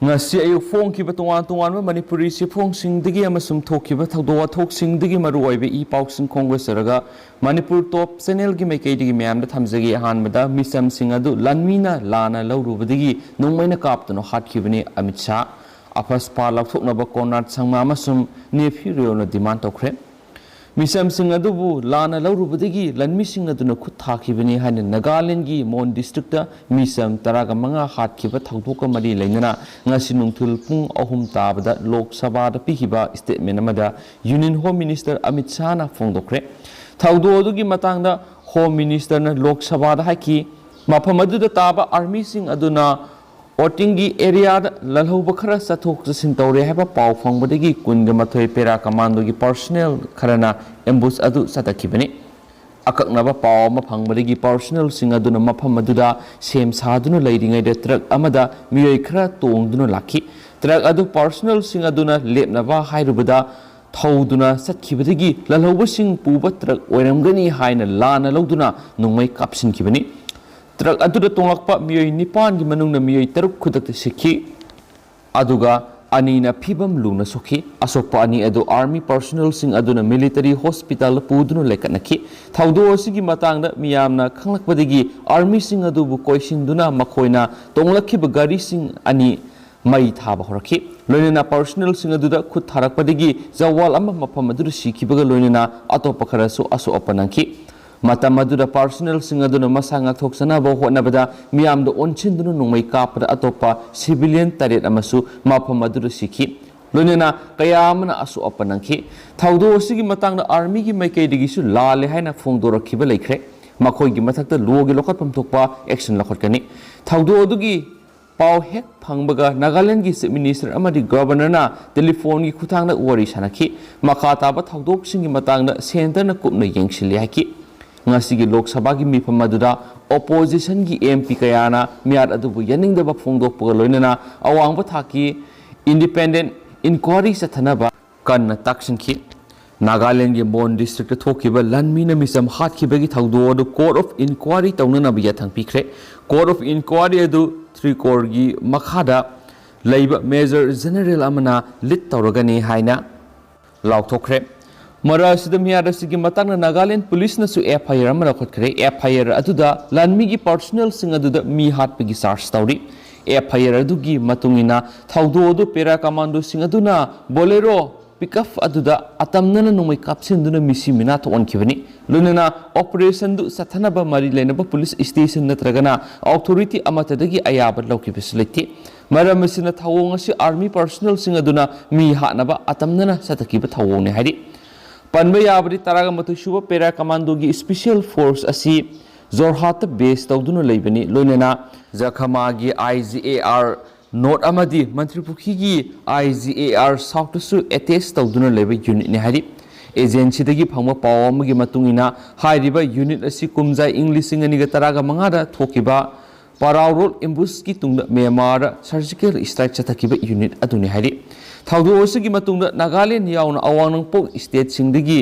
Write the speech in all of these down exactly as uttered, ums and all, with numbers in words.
ꯉꯁꯤ ꯑꯌꯨꯛ ꯐꯣꯡꯈꯤꯕ ꯇꯣꯉꯥꯟ ꯇꯣꯉꯥꯟꯕ ꯃꯅꯤꯄꯨꯔꯤ ꯆꯦꯐꯣꯡꯁꯤꯡꯗꯒꯤ ꯑꯃꯁꯨꯡ ꯊꯣꯛꯈꯤꯕ ꯊꯧꯗꯣꯛ ꯋꯥꯊꯣꯛꯁꯤꯡꯗꯒꯤ ꯃꯔꯨꯑꯣꯏꯕ ꯏ ꯄꯥꯎꯁꯤꯡ ꯈꯣꯝꯒꯠꯆꯔꯒ ꯃꯅꯤꯄꯨꯔ ꯇꯣꯞ ꯆꯦꯅꯦꯜꯒꯤ ꯃꯥꯏꯀꯩꯗꯒꯤ ꯃꯌꯥꯝꯗ ꯊꯝꯖꯒꯦ꯫ ꯑꯍꯥꯟꯕꯗ, ꯃꯤꯆꯝꯁꯤꯡ ꯑꯗꯨ ꯂꯥꯟꯃꯤꯅ ꯂꯥꯟꯅ ꯂꯧꯔꯨꯕꯗꯒꯤ ꯅꯣꯡꯃꯩꯅ ꯀꯥꯞꯇꯨꯅ ꯍꯥꯠꯈꯤꯕꯅꯤ ꯑꯃꯤꯠ ꯁꯥꯍ꯫ ꯑꯐꯁꯄꯥ ꯂꯧꯊꯣꯛꯅꯕ ꯀꯣꯟꯔꯥꯗ ꯁꯪꯃꯥ ꯑꯃꯁꯨꯡ ꯅꯦꯐꯤ ꯔꯤꯑꯣꯅ ꯗꯤꯃꯥꯟ ꯇꯧꯈ꯭ꯔꯦ꯫ ꯃꯤꯆꯝꯁꯤꯡ ꯑꯗꯨꯕꯨ ꯂꯥꯟꯅ ꯂꯧꯔꯨꯕꯗꯒꯤ ꯂꯥꯟꯃꯤꯁꯤꯡ ꯑꯗꯨꯅ ꯈꯨꯠ ꯊꯥꯈꯤꯕꯅꯤ ꯍꯥꯏꯅ ꯅꯥꯒꯥꯂꯦꯟꯒꯤ ꯃꯣꯟ ꯗꯤꯁꯇ꯭ꯔꯤꯛꯇ ꯃꯤꯆꯝ ꯇꯔꯥꯒ ꯃꯉꯥ ꯍꯥꯠꯈꯤꯕ ꯊꯧꯗꯣꯛꯀ ꯃꯔꯤ ꯂꯩꯅꯅ ꯉꯁꯤ ꯅꯨꯡꯊꯤꯜ ꯄꯨꯡ ꯑꯍꯨꯝ ꯇꯥꯕꯗ ꯂꯣꯛ ꯁꯚꯥꯗ ꯄꯤꯈꯤꯕ ꯁ꯭ꯇꯦꯠꯃꯦꯟ ꯑꯃꯗ ꯌꯨꯅꯤꯌꯟ ꯍꯣꯝ ꯃꯤꯅꯤꯁꯇꯔ ꯑꯃꯤꯠ ꯁꯥꯍꯅ ꯐꯣꯡꯗꯣꯛꯈ꯭ꯔꯦ꯫ ꯊꯧꯗꯣꯛ ꯑꯗꯨꯒꯤ ꯃꯇꯥꯡꯗ ꯍꯣꯝ ꯃꯤꯅꯤꯁꯇꯔꯅ ꯂꯣꯛ ꯁꯚꯥꯗ ꯍꯥꯏꯈꯤ, ꯃꯐꯝ ꯑꯗꯨꯗ ꯇꯥꯕ ꯑꯥꯔꯃꯤꯁꯤꯡ ꯑꯗꯨꯅ ꯑꯣꯇꯤꯡꯒꯤ ꯑꯦꯔꯤꯌꯥꯗ ꯂꯥꯜꯍꯧꯕ ꯈꯔ ꯆꯠꯊꯣꯛ ꯆꯠꯁꯤꯟ ꯇꯧꯔꯦ ꯍꯥꯏꯕ ꯄꯥꯎ ꯐꯪꯕꯗꯒꯤ ꯀꯨꯟꯒ ꯃꯥꯊꯣꯏ ꯄꯦꯔꯥ ꯀꯃꯥꯟꯗꯣꯒꯤ ꯄꯔꯁꯣꯅꯦꯜ ꯈꯔꯅ ꯑꯦꯝꯕꯨꯁ ꯑꯗꯨ ꯆꯠꯊꯈꯤꯕꯅꯤ꯫ ꯑꯀꯛꯅꯕ ꯄꯥꯎ ꯑꯃ ꯐꯪꯕꯗꯒꯤ ꯄꯔꯁꯣꯅꯦꯜꯁꯤꯡ ꯑꯗꯨꯅ ꯃꯐꯝ ꯑꯗꯨꯗ ꯁꯦꯝ ꯁꯥꯗꯨꯅ ꯂꯩꯔꯤꯉꯩꯗ ꯇ꯭ꯔꯛ ꯑꯃꯗ ꯃꯤꯑꯣꯏ ꯈꯔ ꯇꯣꯡꯗꯨꯅ ꯂꯥꯛꯈꯤ꯫ ꯇ꯭ꯔꯛ ꯑꯗꯨ ꯄꯔꯁꯣꯅꯦꯜꯁꯤꯡ ꯑꯗꯨꯅ ꯂꯦꯞꯅꯕ ꯍꯥꯏꯔꯨꯕꯗ ꯊꯧꯗꯨꯅ ꯆꯠꯈꯤꯕꯗꯒꯤ ꯂꯥꯜꯍꯧꯕꯁꯤꯡ ꯄꯨꯕ ꯇ꯭ꯔꯛ ꯑꯣꯏꯔꯝꯒꯅꯤ ꯍꯥꯏꯅ ꯂꯥꯟꯅ ꯂꯧꯗꯨꯅ ꯅꯣꯡꯃꯩ ꯀꯥꯞꯁꯤꯟꯈꯤꯕꯅꯤ꯫ ꯇ꯭ꯔꯛ ꯑꯗꯨꯗ ꯇꯣꯡꯂꯛꯄ ꯃꯤꯑꯣꯏ ꯅꯤꯄꯥꯟꯒꯤ ꯃꯅꯨꯡꯗ ꯃꯤꯑꯣꯏ ꯇꯔꯨꯛ ꯈꯨꯗꯛꯇ ꯁꯤꯈꯤ꯫ ꯑꯗꯨꯒ ꯑꯅꯤꯅ ꯐꯤꯕꯝ ꯂꯨꯅ ꯁꯣꯛꯈꯤ꯫ ꯑꯁꯣꯛꯄ ꯑꯅꯤ ꯑꯗꯨ ꯑꯥꯔꯃꯤ ꯄꯔꯁꯣꯅꯦꯜꯁꯤꯡ ꯑꯗꯨꯅ ꯃꯤꯂꯤꯇꯔꯤ ꯍꯣꯁꯄꯤꯇꯥꯜꯗ ꯄꯨꯗꯨꯅ ꯂꯩꯈꯠꯅꯈꯤ꯫ ꯊꯧꯗꯣꯛ ꯑꯁꯤꯒꯤ ꯃꯇꯥꯡꯗ ꯃꯤꯌꯥꯝꯅ ꯈꯪꯂꯛꯄꯗꯒꯤ ꯑꯥꯔꯃꯤꯁꯤꯡ ꯑꯗꯨꯕꯨ ꯀꯣꯏꯁꯤꯟꯗꯨꯅ ꯃꯈꯣꯏꯅ ꯇꯣꯡꯂꯛꯈꯤꯕ ꯒꯥꯔꯤꯁꯤꯡ ꯑꯅꯤ ꯃꯩ ꯊꯥꯕ ꯍꯧꯔꯛꯈꯤ꯫ ꯂꯣꯏꯅꯅ ꯄꯔꯁꯣꯅꯦꯜꯁꯤꯡ ꯑꯗꯨꯗ ꯈꯨꯠ ꯊꯥꯔꯛꯄꯗꯒꯤ ꯖꯋꯥꯟ ꯑꯃ ꯃꯐꯝ ꯑꯗꯨꯗ ꯁꯤꯈꯤꯕꯒ ꯂꯣꯏꯅꯅ ꯑꯇꯣꯞꯄ ꯈꯔꯁꯨ ꯑꯁꯣꯛ ꯑꯄꯟ ꯅꯪꯈꯤ꯫ ꯃꯇꯝ ꯑꯗꯨꯗ ꯄꯔꯁꯣꯅꯦꯜꯁꯤꯡ ꯑꯗꯨꯅ ꯃꯁꯥ ꯉꯥꯛꯊꯣꯛꯆꯅꯕ ꯍꯣꯠꯅꯕꯗ ꯃꯤꯌꯥꯝꯗ ꯑꯣꯟꯁꯤꯟꯗꯨꯅ ꯅꯣꯡꯃꯩ ꯀꯥꯞꯄꯗ ꯑꯇꯣꯞꯄ ꯁꯤꯚꯤꯂꯤꯌꯟ ꯇꯔꯦꯠ ꯑꯃꯁꯨ ꯃꯐꯝ ꯑꯗꯨꯗ ꯁꯤꯈꯤ꯫ ꯂꯣꯏꯅꯅ ꯀꯌꯥ ꯑꯃꯅ ꯑꯁꯣꯛ ꯑꯄꯟ ꯅꯪꯈꯤ꯫ ꯊꯧꯗꯣꯛ ꯑꯁꯤꯒꯤ ꯃꯇꯥꯡꯗ ꯑꯥꯔꯃꯤꯒꯤ ꯃꯥꯏꯀꯩꯗꯒꯤꯁꯨ ꯂꯥꯜꯂꯦ ꯍꯥꯏꯅ ꯐꯣꯡꯗꯣꯔꯛꯈꯤꯕ ꯂꯩꯈ꯭ꯔꯦ꯫ ꯃꯈꯣꯏꯒꯤ ꯃꯊꯛꯇ ꯂꯣꯒꯤ ꯂꯧꯈꯠꯐꯝ ꯊꯣꯛꯄ ꯑꯦꯛꯁꯟ ꯂꯧꯈꯠꯀꯅꯤ꯫ ꯊꯧꯗꯣꯛ ꯑꯗꯨꯒꯤ ꯄꯥꯎ ꯍꯦꯛ ꯐꯪꯕꯒ ꯅꯥꯒꯥꯂꯦꯟꯗꯒꯤ ꯆꯤꯐ ꯃꯤꯅꯤꯁꯇꯔ ꯑꯃꯗꯤ ꯒꯕꯔꯅꯔꯅ ꯇꯦꯂꯤꯐꯣꯟꯒꯤ ꯈꯨꯠꯊꯥꯡꯗ ꯋꯥꯔꯤ ꯁꯥꯅꯈꯤ꯫ ꯃꯈꯥ ꯇꯥꯕ ꯊꯧꯗꯣꯛꯁꯤꯡꯒꯤ ꯃꯇꯥꯡꯗ ꯁꯦꯟꯇꯔꯅ ꯀꯨꯞꯅ ꯌꯦꯡꯁꯤꯜꯂꯤ ꯍꯥꯏꯈꯤ꯫ ꯉꯁꯤꯒꯤ ꯂꯣꯛ ꯁꯚꯥꯒꯤ ꯃꯤꯐꯝ ꯑꯗꯨꯗ ꯑꯣꯄꯣꯖꯤꯁꯟꯒꯤ ꯑꯦꯝ ꯄꯤ ꯀꯌꯥꯅ ꯃꯤꯍꯥꯠ ꯑꯗꯨꯕꯨ ꯌꯥꯅꯤꯡꯗꯕ ꯐꯣꯡꯗꯣꯛꯄꯒ ꯂꯣꯏꯅꯅ ꯑꯋꯥꯡꯕ ꯊꯥꯛꯀꯤ ꯏꯟꯗꯤꯄꯦꯟꯗꯦꯟ ꯏꯟꯀ꯭ꯋꯥꯔꯤ ꯆꯠꯊꯅꯕ ꯀꯟꯅ ꯇꯥꯛꯁꯤꯟꯈꯤ꯫ ꯅꯥꯒꯥꯂꯦꯟꯗꯒꯤ ꯃꯣꯟ ꯗꯤꯁꯇ꯭ꯔꯤꯛꯇ ꯊꯣꯛꯈꯤꯕ ꯂꯥꯟꯃꯤꯅ ꯃꯤꯆꯝ ꯍꯥꯠꯈꯤꯕꯒꯤ ꯊꯧꯗꯣꯛ ꯑꯗꯨ ꯀꯣꯔꯠ ꯑꯣꯐ ꯏꯟꯀ꯭ꯋꯥꯔꯤ ꯇꯧꯅꯅꯕ ꯌꯥꯊꯪ ꯄꯤꯈ꯭ꯔꯦ꯫ ꯀꯣꯔꯠ ꯑꯣꯐ ꯏꯟꯀ꯭ꯋꯥꯔꯤ ꯑꯗꯨ ꯇ꯭ꯔꯤꯀꯣꯔꯒꯤ ꯃꯈꯥꯗ ꯂꯩꯕ ꯃꯦꯖꯔ ꯖꯦꯅꯔꯦꯜ ꯑꯃꯅ ꯂꯤꯗ ꯇꯧꯔꯒꯅꯤ ꯍꯥꯏꯅ ꯂꯥꯎꯊꯣꯛꯈ꯭ꯔꯦ꯫ ꯃꯔꯛ ꯑꯁꯤꯗ ꯃꯤꯍꯥꯠ ꯑꯁꯤꯒꯤ ꯃꯇꯥꯡꯗ ꯅꯥꯒꯥꯂꯦꯟ ꯄꯨꯂꯤꯁꯅꯁꯨ ꯑꯦꯐ ꯑꯥꯏ ꯑꯥꯔ ꯑꯃ ꯂꯧꯈꯠꯈ꯭ꯔꯦ꯫ ꯑꯦꯐ ꯑꯥꯏ ꯑꯥꯔ ꯑꯗꯨꯗ ꯂꯥꯟꯃꯤꯒꯤ ꯄꯥꯔꯁꯣꯅꯦꯜꯁꯤꯡ ꯑꯗꯨꯗ ꯃꯤ ꯍꯥꯠꯄꯒꯤ ꯆꯥꯔꯖ ꯇꯧꯔꯤ꯫ ꯑꯦꯐ ꯑꯥꯏ ꯑꯥꯔ ꯑꯗꯨꯒꯤ ꯃꯇꯨꯡ ꯏꯟꯅ ꯊꯧꯗꯣꯛ ꯑꯗꯨ ꯄꯦꯔꯥ ꯀꯃꯥꯟꯗꯣꯁꯤꯡ ꯑꯗꯨꯅ ꯕꯣꯂꯦꯔꯣ ꯄꯤꯛꯑꯞ ꯑꯗꯨꯗ ꯑꯇꯝꯅꯅ ꯅꯣꯡꯃꯩ ꯀꯥꯞꯁꯤꯟꯗꯨꯅ ꯃꯤꯁꯤ ꯃꯤꯅꯥ ꯊꯣꯛꯍꯟꯈꯤꯕꯅꯤ꯫ ꯂꯣꯏꯅꯅ ꯑꯣꯄꯔꯦꯁꯟꯗꯨ ꯆꯠꯊꯅꯕ ꯃꯔꯤ ꯂꯩꯅꯕ ꯄꯨꯂꯤꯁ ꯁ꯭ꯇꯦꯁꯟ ꯅꯠꯇ꯭ꯔꯒꯅ ꯑꯣꯊꯣꯔꯤꯇꯤ ꯑꯃꯠꯇꯗꯒꯤ ꯑꯌꯥꯕ ꯂꯧꯈꯤꯕꯁꯨ ꯂꯩꯇꯦ꯫ ꯃꯔꯝ ꯑꯁꯤꯅ ꯊꯧꯑꯣꯡ ꯑꯁꯤ ꯑꯥꯔꯃꯤ ꯄꯥꯔꯁꯣꯅꯦꯜꯁꯤꯡ ꯑꯗꯨꯅ ꯃꯤ ꯍꯥꯠꯅꯕ ꯑꯇꯝꯅꯅ ꯆꯠꯊꯈꯤꯕ ꯊꯧꯑꯣꯡꯅꯤ ꯍꯥꯏꯔꯤ꯫ ꯄꯟꯕ ꯌꯥꯕꯗꯤ ꯇꯔꯥꯒ ꯃꯥꯊꯣꯏ ꯁꯨꯕ ꯄꯦꯔꯥ ꯀꯃꯥꯟꯗꯣꯒꯤ ꯁ꯭ꯄꯦꯁꯤꯌꯦꯜ ꯐꯣꯔꯁ ꯑꯁꯤ ꯖꯣꯔꯍꯥꯠꯇ ꯕꯦꯁ ꯇꯧꯗꯨꯅ ꯂꯩꯕꯅꯤ꯫ ꯂꯣꯏꯅꯅ ꯖꯈꯃꯥꯒꯤ ꯑꯥꯏ ꯖꯤ ꯑꯦ ꯑꯥꯔ ꯅꯣꯔꯠ ꯑꯃꯗꯤ ꯃꯟꯇ꯭ꯔꯤꯄꯨꯈ꯭ꯔꯤꯒꯤ ꯑꯥꯏ ꯖꯤ ꯑꯦ ꯑꯥꯔ ꯁꯥꯎꯠꯇꯁꯨ ꯑꯦꯇꯦꯆ ꯇꯧꯗꯨꯅ ꯂꯩꯕ ꯌꯨꯅꯤꯠꯅꯤ ꯍꯥꯏꯔꯤ꯫ ꯑꯦꯖꯦꯟꯁꯤꯗꯒꯤ ꯐꯪꯕ ꯄꯥꯎ ꯑꯃꯒꯤ ꯃꯇꯨꯡ ꯏꯟꯅ ꯍꯥꯏꯔꯤꯕ ꯌꯨꯅꯤꯠ ꯑꯁꯤ ꯀꯨꯝꯖꯥ ꯏꯪ ꯂꯤꯁꯤꯡ ꯑꯅꯤꯒ ꯇꯔꯥꯒ ꯃꯉꯥꯗ ꯊꯣꯛꯈꯤꯕ ꯄꯥꯔꯥꯎ ꯔꯣꯗ ꯑꯦꯝꯕꯨꯁꯀꯤ ꯇꯨꯡꯗ ꯃ꯭ꯌꯥꯟꯃꯥꯔꯗ ꯁꯔꯖꯤꯀꯦꯜ ꯁ꯭ꯇ꯭ꯔꯥꯏꯛ ꯆꯠꯊꯈꯤꯕ ꯌꯨꯅꯤꯠ ꯑꯗꯨꯅꯤ ꯍꯥꯏꯔꯤ꯫ ꯊꯧꯗꯣꯛ ꯑꯁꯤꯒꯤ ꯃꯇꯨꯡꯗ ꯅꯥꯒꯥꯂꯦꯟ ꯌꯥꯎꯅ ꯑꯋꯥꯡ ꯅꯣꯡꯄꯣꯛ ꯁ꯭ꯇꯦꯠꯁꯤꯡꯗꯒꯤ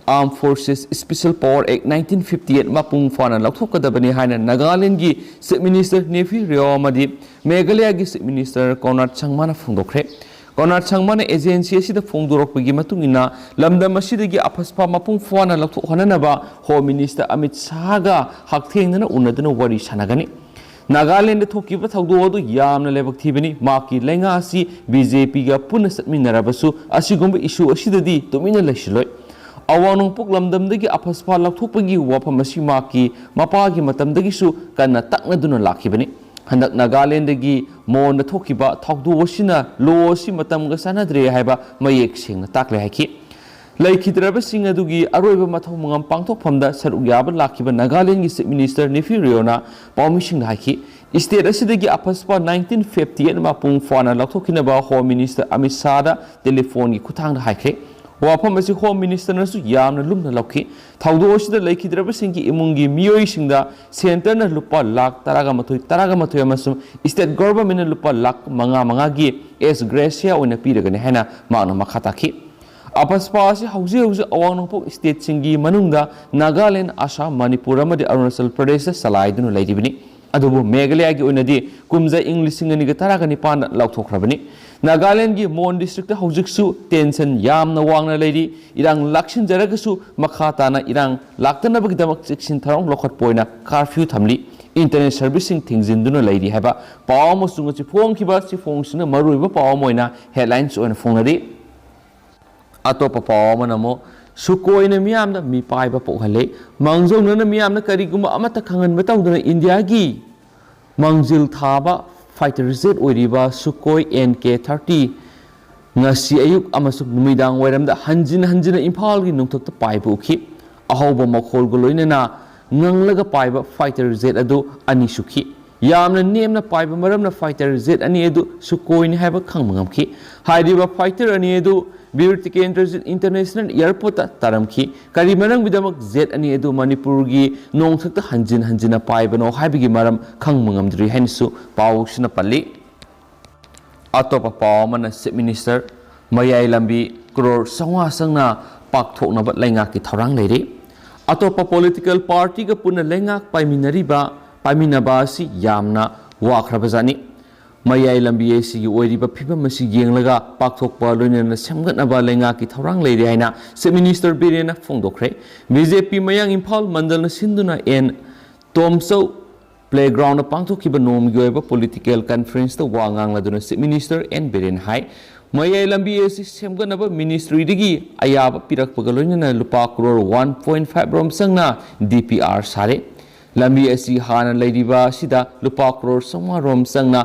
ꯑꯥꯔꯝ ꯐꯣꯔꯁꯦꯁ ꯁ꯭ꯄꯦꯁꯤꯌꯦꯜ ꯄꯥꯋꯔ ꯑꯦꯛ ꯅꯥꯏꯟꯇꯤꯟ ꯐꯤꯐꯇꯤ ꯑꯩꯠ ꯃꯄꯨꯡ ꯐꯥꯅ ꯂꯧꯊꯣꯛꯀꯗꯕꯅꯤ ꯍꯥꯏꯅ ꯅꯥꯒꯥꯂꯦꯟꯒꯤ ꯆꯤꯐ ꯃꯤꯅꯤꯁꯇꯔ ꯅꯦꯐꯤ ꯔꯤꯑꯣ ꯑꯃꯗꯤ ꯃꯦꯘꯥꯂꯌꯥꯒꯤ ꯆꯤꯐ ꯃꯤꯅꯤꯁꯇꯔ ꯀꯣꯅꯥꯔꯗ ꯁꯪꯃꯥꯅ ꯐꯣꯡꯗꯣꯛꯈ꯭ꯔꯦ꯫ ꯀꯣꯅꯥꯔꯗ ꯁꯪꯃꯥꯅ ꯑꯦꯖꯦꯟꯁꯤ ꯑꯁꯤꯗ ꯐꯣꯡꯗꯣꯔꯛꯄꯒꯤ ꯃꯇꯨꯡ ꯏꯟꯅ ꯂꯝꯗꯝ ꯑꯁꯤꯗꯒꯤ ꯑꯐꯁꯄꯥ ꯃꯄꯨꯡ ꯐꯥꯅ ꯂꯧꯊꯣꯛꯍꯟꯅꯅꯕ ꯍꯣꯝ ꯃꯤꯅꯤꯁꯇꯔ ꯑꯃꯤꯠ ꯁꯥꯍꯒ ꯍꯛꯊꯦꯡꯅꯅ ꯎꯅꯗꯨꯅ ꯋꯥꯔꯤ ꯁꯥꯟꯅꯒꯅꯤ꯫ ꯅꯥꯒꯥꯂꯦꯟꯗ ꯊꯣꯛꯈꯤꯕ ꯊꯧꯗꯣꯛ ꯑꯗꯨ ꯌꯥꯝꯅ ꯂꯥꯏꯕꯛ ꯊꯤꯕꯅꯤ꯫ ꯃꯍꯥꯛꯀꯤ ꯂꯩꯉꯥꯛ ꯑꯁꯤ ꯕꯤ ꯖꯦ ꯄꯤꯒ ꯄꯨꯟꯅ ꯆꯠꯃꯤꯟꯅꯔꯕꯁꯨ ꯑꯁꯤꯒꯨꯝꯕ ꯏꯁꯨ ꯑꯁꯤꯗꯗꯤ ꯇꯨꯃꯤꯟꯅ ꯂꯩꯁꯤꯜꯂꯣꯏ꯫ ꯑꯋꯥꯡ ꯅꯣꯡꯄꯣꯛ ꯂꯝꯗꯝꯗꯒꯤ ꯑꯐꯁꯄꯥ ꯂꯧꯊꯣꯛꯄꯒꯤ ꯋꯥꯐꯝ ꯑꯁꯤ ꯃꯍꯥꯛꯀꯤ ꯃꯄꯥꯒꯤ ꯃꯇꯝꯗꯒꯤꯁꯨ ꯀꯟꯅ ꯇꯛꯅꯗꯨꯅ ꯂꯥꯛꯈꯤꯕꯅꯤ꯫ ꯍꯟꯗꯛ ꯅꯥꯒꯥꯂꯦꯟꯗꯒꯤ ꯃꯣꯟꯗ ꯊꯣꯛꯈꯤꯕ ꯊꯧꯗꯣꯛ ꯑꯁꯤꯅ ꯂꯣ ꯑꯁꯤ ꯃꯇꯝꯒ ꯆꯥꯟꯅꯗ꯭ꯔꯦ ꯍꯥꯏꯕ ꯃꯌꯦꯛ ꯁꯦꯡꯅ ꯇꯥꯛꯂꯦ ꯍꯥꯏꯈꯤ꯫ ꯂꯩꯈꯤꯗ꯭ꯔꯕꯁꯤꯡ ꯑꯗꯨꯒꯤ ꯑꯔꯣꯏꯕ ꯃꯊꯧ ꯃꯉꯝ ꯄꯥꯡꯊꯣꯛꯐꯝꯗ ꯁꯔꯨꯛ ꯌꯥꯕ ꯂꯥꯛꯈꯤꯕ ꯅꯥꯒꯥꯂꯦꯟꯒꯤ ꯆꯤꯐ ꯃꯤꯅꯤꯁꯇꯔ ꯅꯦꯐꯤ ꯔꯤꯑꯣꯅ ꯄꯥꯎꯃꯤꯁꯤꯡꯗ ꯍꯥꯏꯈꯤ, ꯁ꯭ꯇꯦꯠ ꯑꯁꯤꯗꯒꯤ ꯑꯐꯁꯄꯥ ꯅꯥꯏꯟꯇꯤꯟ ꯐꯤꯐꯇꯤ ꯑꯩꯠ ꯃꯄꯨꯡ ꯐꯥꯅ ꯂꯧꯊꯣꯛꯈꯤꯅꯕ ꯍꯣꯝ ꯃꯤꯅꯤꯁꯇꯔ ꯑꯃꯤꯠ ꯁꯥꯍꯗ ꯇꯦꯂꯤꯐꯣꯟꯒꯤ ꯈꯨꯠꯊꯥꯡꯗ ꯍꯥꯏꯈ꯭ꯔꯦ꯫ ꯋꯥꯐꯝ ꯑꯁꯤ ꯍꯣꯝ ꯃꯤꯅꯤꯁꯇꯔꯅꯁꯨ ꯌꯥꯝꯅ ꯂꯨꯝꯅ ꯂꯧꯈꯤ꯫ ꯊꯧꯗꯣꯛ ꯑꯁꯤꯗ ꯂꯩꯈꯤꯗ꯭ꯔꯕꯁꯤꯡꯒꯤ ꯏꯃꯨꯡꯒꯤ ꯃꯤꯑꯣꯏꯁꯤꯡꯗ ꯁꯦꯟꯇꯔꯅ ꯂꯨꯄꯥ ꯂꯥꯈ ꯇꯔꯥꯒ ꯃꯥꯊꯣꯏ, ꯇꯔꯥꯒ ꯃꯥꯊꯣꯏ ꯑꯃꯁꯨꯡ ꯁ꯭ꯇꯦꯠ ꯒꯣꯚꯔꯟꯃꯦꯟꯠꯅ ꯂꯨꯄꯥ ꯂꯥꯈ ꯃꯉꯥ ꯃꯉꯥꯒꯤ ꯑꯦꯁ ꯒ꯭ꯔꯦꯁꯤꯌꯥ ꯑꯣꯏꯅ ꯄꯤꯔꯒꯅꯤ ꯍꯥꯏꯅ ꯃꯍꯥꯛꯅ ꯃꯈꯥ ꯇꯥꯈꯤ꯫ ꯑꯐꯁꯄꯥ ꯑꯁꯤ ꯍꯧꯖꯤꯛ ꯍꯧꯖꯤꯛ ꯑꯋꯥꯡ ꯅꯣꯡꯄꯣꯛ ꯁ꯭ꯇꯦꯠꯁꯤꯡꯒꯤ ꯃꯅꯨꯡꯗ ꯅꯥꯒꯥꯂꯦꯟ, ꯑꯁꯥꯝ, ꯃꯅꯤꯄꯨꯔ ꯑꯃꯗꯤ ꯑꯔꯨꯅꯥꯆꯜ ꯄ꯭ꯔꯗꯦꯁꯇ ꯆꯂꯥꯏꯗꯨꯅ ꯂꯩꯔꯤꯕꯅꯤ꯫ ꯑꯗꯨꯕꯨ ꯃꯦꯘꯥꯂꯌꯥꯒꯤ ꯑꯣꯏꯅꯗꯤ ꯀꯨꯝꯖꯥ ꯏꯪ ꯂꯤꯁꯤꯡ ꯑꯅꯤꯒ ꯇꯔꯥꯒ ꯅꯤꯄꯥꯟꯗ ꯂꯥꯎꯊꯣꯛꯈ꯭ꯔꯕꯅꯤ꯫ ꯅꯥꯒꯥꯂꯦꯟꯗꯒꯤ ꯃꯣꯟ ꯗꯤꯁꯇ꯭ꯔꯤꯛꯇ ꯍꯧꯖꯤꯛꯁꯨ ꯇꯦꯟꯁꯟ ꯌꯥꯝꯅ ꯋꯥꯡꯅ ꯂꯩꯔꯤ꯫ ꯏꯔꯥꯡ ꯂꯥꯛꯁꯤꯟꯖꯔꯒꯁꯨ ꯃꯈꯥ ꯇꯥꯅ ꯏꯔꯥꯡ ꯂꯥꯛꯇꯅꯕꯒꯤꯗꯃꯛ ꯆꯦꯛꯁꯤꯟ ꯊꯧꯔꯥꯡ ꯂꯧꯈꯠꯄ ꯑꯣꯏꯅ ꯀꯥꯔꯐ꯭ꯌꯨ ꯊꯝꯂꯤ꯫ ꯏꯟꯇꯔꯅꯦꯠ ꯁꯔꯚꯤꯁꯁꯤꯡ ꯊꯤꯡꯖꯤꯟꯗꯨꯅ ꯂꯩꯔꯤ ꯍꯥꯏꯕ ꯄꯥꯎ ꯑꯃꯁꯨ ꯉꯁꯤ ꯐꯣꯡꯈꯤꯕ꯫ ꯁꯤ ꯐꯣꯡꯁꯤꯅ ꯃꯔꯨꯑꯣꯏꯕ ꯄꯥꯎ ꯑꯃ ꯑꯣꯏꯅ ꯍꯦꯗꯂꯥꯏꯟꯁ ꯑꯣꯏꯅ ꯐꯣꯡꯅꯔꯤ꯫ ꯑꯇꯣꯞꯄ ꯄꯥꯎ ꯑꯃꯅ ꯑꯃꯨꯛ ꯁꯨꯀꯣꯏꯅ ꯃꯤꯌꯥꯝꯗ ꯃꯤꯄꯥꯏꯕ ꯄꯣꯛꯍꯜꯂꯦ꯫ ꯃꯥꯡꯖꯧꯅꯅ ꯃꯤꯌꯥꯝꯅ ꯀꯔꯤꯒꯨꯝꯕ ꯑꯃꯠꯇ ꯈꯪꯍꯟꯕ ꯇꯧꯗꯅ ꯏꯟꯗꯤꯌꯥꯒꯤ ꯃꯥꯡꯖꯤꯜ ꯊꯥꯕ ꯐꯥꯏꯇꯔ ꯖꯦꯠ ꯑꯣꯏꯔꯤꯕ ꯁꯨꯀꯣꯏ ꯑꯦꯟ ꯀꯦ ꯊꯥꯔꯇꯤ ꯉꯁꯤ ꯑꯌꯨꯛ ꯑꯃꯁꯨꯡ ꯅꯨꯃꯤꯗꯥꯡ ꯋꯥꯏꯔꯝꯗ ꯍꯟꯖꯤꯟ ꯍꯟꯖꯤꯟꯅ ꯏꯝꯐꯥꯜꯒꯤ ꯅꯣꯡꯊꯛꯇ ꯄꯥꯏꯕ ꯎꯈꯤ꯫ ꯑꯍꯧꯕ ꯃꯈꯣꯜꯒ ꯂꯣꯏꯅꯅ ꯉꯪꯂꯒ ꯄꯥꯏꯕ ꯐꯥꯏꯇꯔ ꯖꯦꯠ ꯑꯗꯨ ꯑꯅꯤ ꯁꯨꯈꯤ꯫ ꯌꯥꯝꯅ ꯅꯦꯝꯅ ꯄꯥꯏꯕ ꯃꯔꯝꯅ ꯐꯥꯏꯇꯔ ꯖꯦꯠ ꯑꯅꯤ ꯑꯗꯨ ꯁꯨꯀꯣꯏꯅꯤ ꯍꯥꯏꯕ ꯈꯪꯕ ꯉꯝꯈꯤ꯫ ꯍꯥꯏꯔꯤꯕ ꯐꯥꯏꯇꯔ ꯑꯅꯤ ꯑꯗꯨ ꯕꯤꯔ ꯇꯤꯀꯦꯟꯗ꯭ꯔꯖꯤꯠ ꯏꯟꯇꯔꯅꯦꯁꯅꯦꯜ ꯑꯦꯌꯔꯄꯣꯔꯠꯇ ꯇꯥꯔꯝꯈꯤ꯫ ꯀꯔꯤ ꯃꯔꯝꯒꯤꯗꯃꯛ ꯖꯦꯠ ꯑꯅꯤ ꯑꯗꯨ ꯃꯅꯤꯄꯨꯔꯒꯤ ꯅꯣꯡꯊꯛꯇ ꯍꯟꯖꯤꯟ ꯍꯟꯖꯤꯟꯅ ꯄꯥꯏꯕꯅꯣ ꯍꯥꯏꯕꯒꯤ ꯃꯔꯝ ꯈꯪꯕ ꯉꯝꯗ꯭ꯔꯤ ꯍꯥꯏꯅꯁꯨ ꯄꯥꯎꯁꯤꯅ ꯄꯜꯂꯤ꯫ ꯑꯇꯣꯞꯄ ꯄꯥꯎ ꯑꯃꯅ ꯆꯤꯐ ꯃꯤꯅꯤꯁꯇꯔ ꯃꯌꯥꯏ ꯂꯝꯕꯤ ꯀ꯭ꯔꯣꯔ ꯆꯥꯝꯃꯉꯥ ꯆꯪꯅ ꯄꯥꯛꯊꯣꯛꯅꯕ ꯂꯩꯉꯥꯛꯀꯤ ꯊꯧꯔꯥꯡ ꯂꯩꯔꯤ꯫ ꯑꯇꯣꯞꯄ ꯄꯣꯂꯤꯇꯤꯀꯦꯜ ꯄꯥꯔꯇꯤꯒ ꯄꯨꯟꯅ ꯂꯩꯉꯥꯛ ꯄꯥꯏꯃꯤꯟꯅꯔꯤꯕ, ꯄꯥꯏꯃꯤꯟꯅꯕ ꯑꯁꯤ ꯌꯥꯝꯅ ꯋꯥꯈ꯭ꯔꯕꯖꯥꯠꯅꯤ꯫ ꯃꯌꯥꯏ ꯂꯝꯕꯤ ꯑꯁꯤꯒꯤ ꯑꯣꯏꯔꯤꯕ ꯐꯤꯕꯝ ꯑꯁꯤ ꯌꯦꯡꯂꯒ ꯄꯥꯛꯊꯣꯛꯄ ꯂꯣꯏꯅꯅ ꯁꯦꯝꯒꯠꯅꯕ ꯂꯩꯉꯥꯛꯀꯤ ꯊꯧꯔꯥꯡ ꯂꯩꯔꯦ ꯍꯥꯏꯅ ꯆꯤꯐ ꯃꯤꯅꯤꯁꯇꯔ ꯕꯤꯔꯦꯟꯅ ꯐꯣꯡꯗꯣꯛꯈ꯭ꯔꯦ꯫ ꯕꯤ ꯖꯦ ꯄꯤ ꯃꯌꯥꯡ ꯏꯝꯐꯥꯜ ꯃꯟꯗꯜꯅ ꯁꯤꯟꯗꯨꯅ ꯑꯦꯟ ꯇꯣꯝꯆꯧ ꯄ꯭ꯂꯦꯒ꯭ꯔꯥꯎꯟꯗ ꯄꯥꯡꯊꯣꯛꯈꯤꯕ ꯅꯣꯡꯃꯒꯤ ꯑꯣꯏꯕ ꯄꯣꯂꯤꯇꯤꯀꯦꯜ ꯀꯟꯐꯔꯦꯟꯁꯇ ꯋꯥ ꯉꯥꯡꯂꯗꯨꯅ ꯆꯤꯐ ꯃꯤꯅꯤꯁꯇꯔ ꯑꯦꯟ ꯕꯤꯔꯦꯟ ꯍꯥꯏ, ꯃꯌꯥꯏ ꯂꯝꯕꯤ ꯑꯁꯤ ꯁꯦꯝꯒꯠꯅꯕ ꯃꯤꯅꯤꯁꯇ꯭ꯔꯤꯗꯒꯤ ꯑꯌꯥꯕ ꯄꯤꯔꯛꯄꯒ ꯂꯣꯏꯅꯅ ꯂꯨꯄꯥ ꯀ꯭ꯔꯣꯔ ꯋꯥꯟ ꯄꯣꯏꯟ ꯐꯥꯏꯚ ꯔꯣꯝ ꯆꯪꯅ ꯗꯤ ꯄꯤ ꯑꯥꯔ ꯁꯥꯔꯦ꯫ ꯂꯝꯕꯤ ꯑꯁꯤ ꯍꯥꯟꯅ ꯂꯩꯔꯤꯕ ꯑꯁꯤꯗ ꯂꯨꯄꯥ ꯀ꯭ꯔꯣꯔ ꯆꯥꯝꯃꯉꯥ ꯔꯣꯝ ꯆꯪꯅ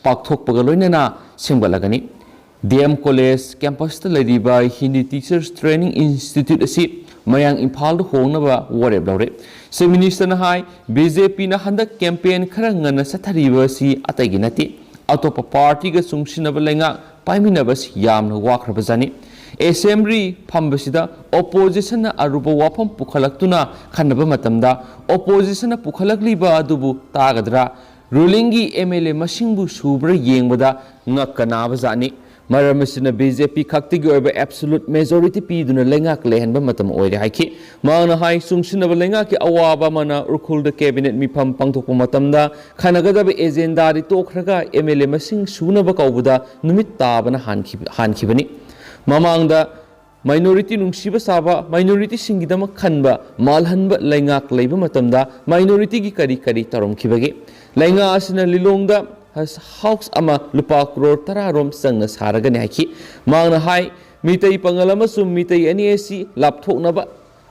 ꯄꯥꯛꯊꯣꯛꯄꯒ ꯂꯣꯏꯅꯅ ꯁꯦꯝꯒꯠꯂꯒꯅꯤ꯫ ꯗꯤ ꯑꯦꯝ ꯀꯣꯂꯦꯖ ꯀꯦꯝꯄꯁꯇ ꯂꯩꯔꯤꯕ ꯍꯤꯟꯗꯤ ꯇꯤꯆꯔꯁ ꯇ꯭ꯔꯦꯅꯤꯡ ꯏꯟꯁꯇꯤꯇ꯭ꯌꯨꯠ ꯑꯁꯤ ꯃꯌꯥꯡ ꯏꯝꯐꯥꯜꯗ ꯍꯣꯡꯅꯕ ꯋꯥꯔꯦꯞ ꯂꯧꯔꯦ꯫ ꯆꯤꯐ ꯃꯤꯅꯤꯁꯇꯔꯅ ꯍꯥꯏ, ꯕꯤ ꯖꯦ ꯄꯤꯅ ꯍꯟꯗꯛ ꯀꯦꯝꯄꯦꯟ ꯈꯔ ꯉꯟꯅ ꯆꯠꯊꯔꯤꯕ ꯑꯁꯤ ꯑꯇꯩꯒꯤ ꯅꯠꯇꯦ, ꯑꯇꯣꯞꯄ ꯄꯥꯔꯇꯤꯒ ꯆꯨꯡꯁꯤꯟꯅꯕ ꯂꯩꯉꯥꯛ ꯄꯥꯏꯃꯤꯟꯅꯕꯁꯤ ꯌꯥꯝꯅ ꯋꯥꯈ꯭ꯔꯕꯖꯥꯠꯅꯤ꯫ ꯑꯦꯁꯦꯝꯕ꯭ꯂꯤ ꯐꯝꯕꯁꯤꯗ ꯑꯣꯄꯣꯖꯤꯁꯟꯅ ꯑꯔꯨꯕ ꯋꯥꯐꯝ ꯄꯨꯈꯠꯂꯛꯇꯨꯅ ꯈꯟꯅꯕ ꯃꯇꯝꯗ ꯑꯣꯄꯣꯖꯤꯁꯟꯅ ꯄꯨꯈꯠꯂꯛꯂꯤꯕ ꯑꯗꯨꯕꯨ ꯇꯥꯒꯗ꯭ꯔꯥ? ꯔꯨꯂꯤꯡꯒꯤ ꯑꯦꯝ ꯑꯦꯜ ꯑꯦ ꯃꯁꯤꯡꯕꯨ ꯁꯨꯕ꯭ꯔꯥ ꯌꯦꯡꯕꯗ ꯉꯛꯀ ꯅꯥꯕꯖꯥꯠꯅꯤ꯫ ꯃꯔꯝ ꯑꯁꯤꯅ ꯕꯤ ꯖꯦ ꯄꯤ ꯈꯛꯇꯒꯤ ꯑꯣꯏꯕ absolute majority ꯄꯤꯗꯨꯅ ꯂꯩꯉꯥꯛ ꯂꯩꯍꯟꯕ ꯃꯇꯝ ꯑꯣꯏꯔꯦ ꯍꯥꯏꯈꯤ꯫ ꯃꯍꯥꯛꯅ ꯍꯥꯏ, ꯆꯨꯡꯁꯤꯟꯅꯕ ꯂꯩꯉꯥꯛꯀꯤ ꯑꯋꯥꯕ ꯑꯃꯅ ꯎꯈ꯭ꯔꯨꯜꯗ cabinet ꯃꯤꯐꯝ ꯄꯥꯡꯊꯣꯛꯄ ꯃꯇꯝꯗ ꯈꯟꯅꯒꯗꯕ agendaꯗꯤ ꯇꯣꯛꯈ꯭ꯔꯒ M L A ꯃꯁꯤꯡ ꯁꯨꯅꯕ ꯀꯧꯕꯗ ꯅꯨꯃꯤꯠ ꯇꯥꯕꯅ ꯍꯥꯟꯈꯤ-, ꯍꯥꯟꯈꯤꯕꯅꯤ꯫ ꯃꯃꯥꯡꯗ minority ꯅꯨꯡꯁꯤꯕ ꯁꯥꯕ, minorityꯁꯤꯡꯒꯤꯗꯃꯛ ꯈꯟꯕ, ꯃꯥꯜꯍꯟꯕ ꯂꯩꯉꯥꯛ ꯂꯩꯕ ꯃꯇꯝꯗ minorityꯒꯤ ꯀꯔꯤ ꯀꯔꯤ ꯇꯧꯔꯝꯈꯤꯕꯒꯦ? ꯂꯩꯉꯥꯛ ꯑꯁꯤꯅ ꯂꯤꯂꯣꯡꯗ house ꯑꯃ ꯂꯨꯄꯥ ꯀ꯭ꯔꯣꯔ ꯇꯔꯥ ꯔꯣꯝ ꯆꯪꯅ ꯁꯥꯔꯒꯅꯤ ꯍꯥꯏꯈꯤ꯫ ꯃꯍꯥꯛꯅ ꯍꯥꯏ, ꯃꯤꯇꯩ ꯄꯥꯉꯜ ꯑꯃꯁꯨꯡ ꯃꯤꯇꯩ ꯑꯅꯤ ꯑꯁꯤ ꯂꯥꯞꯊꯣꯛꯅꯕ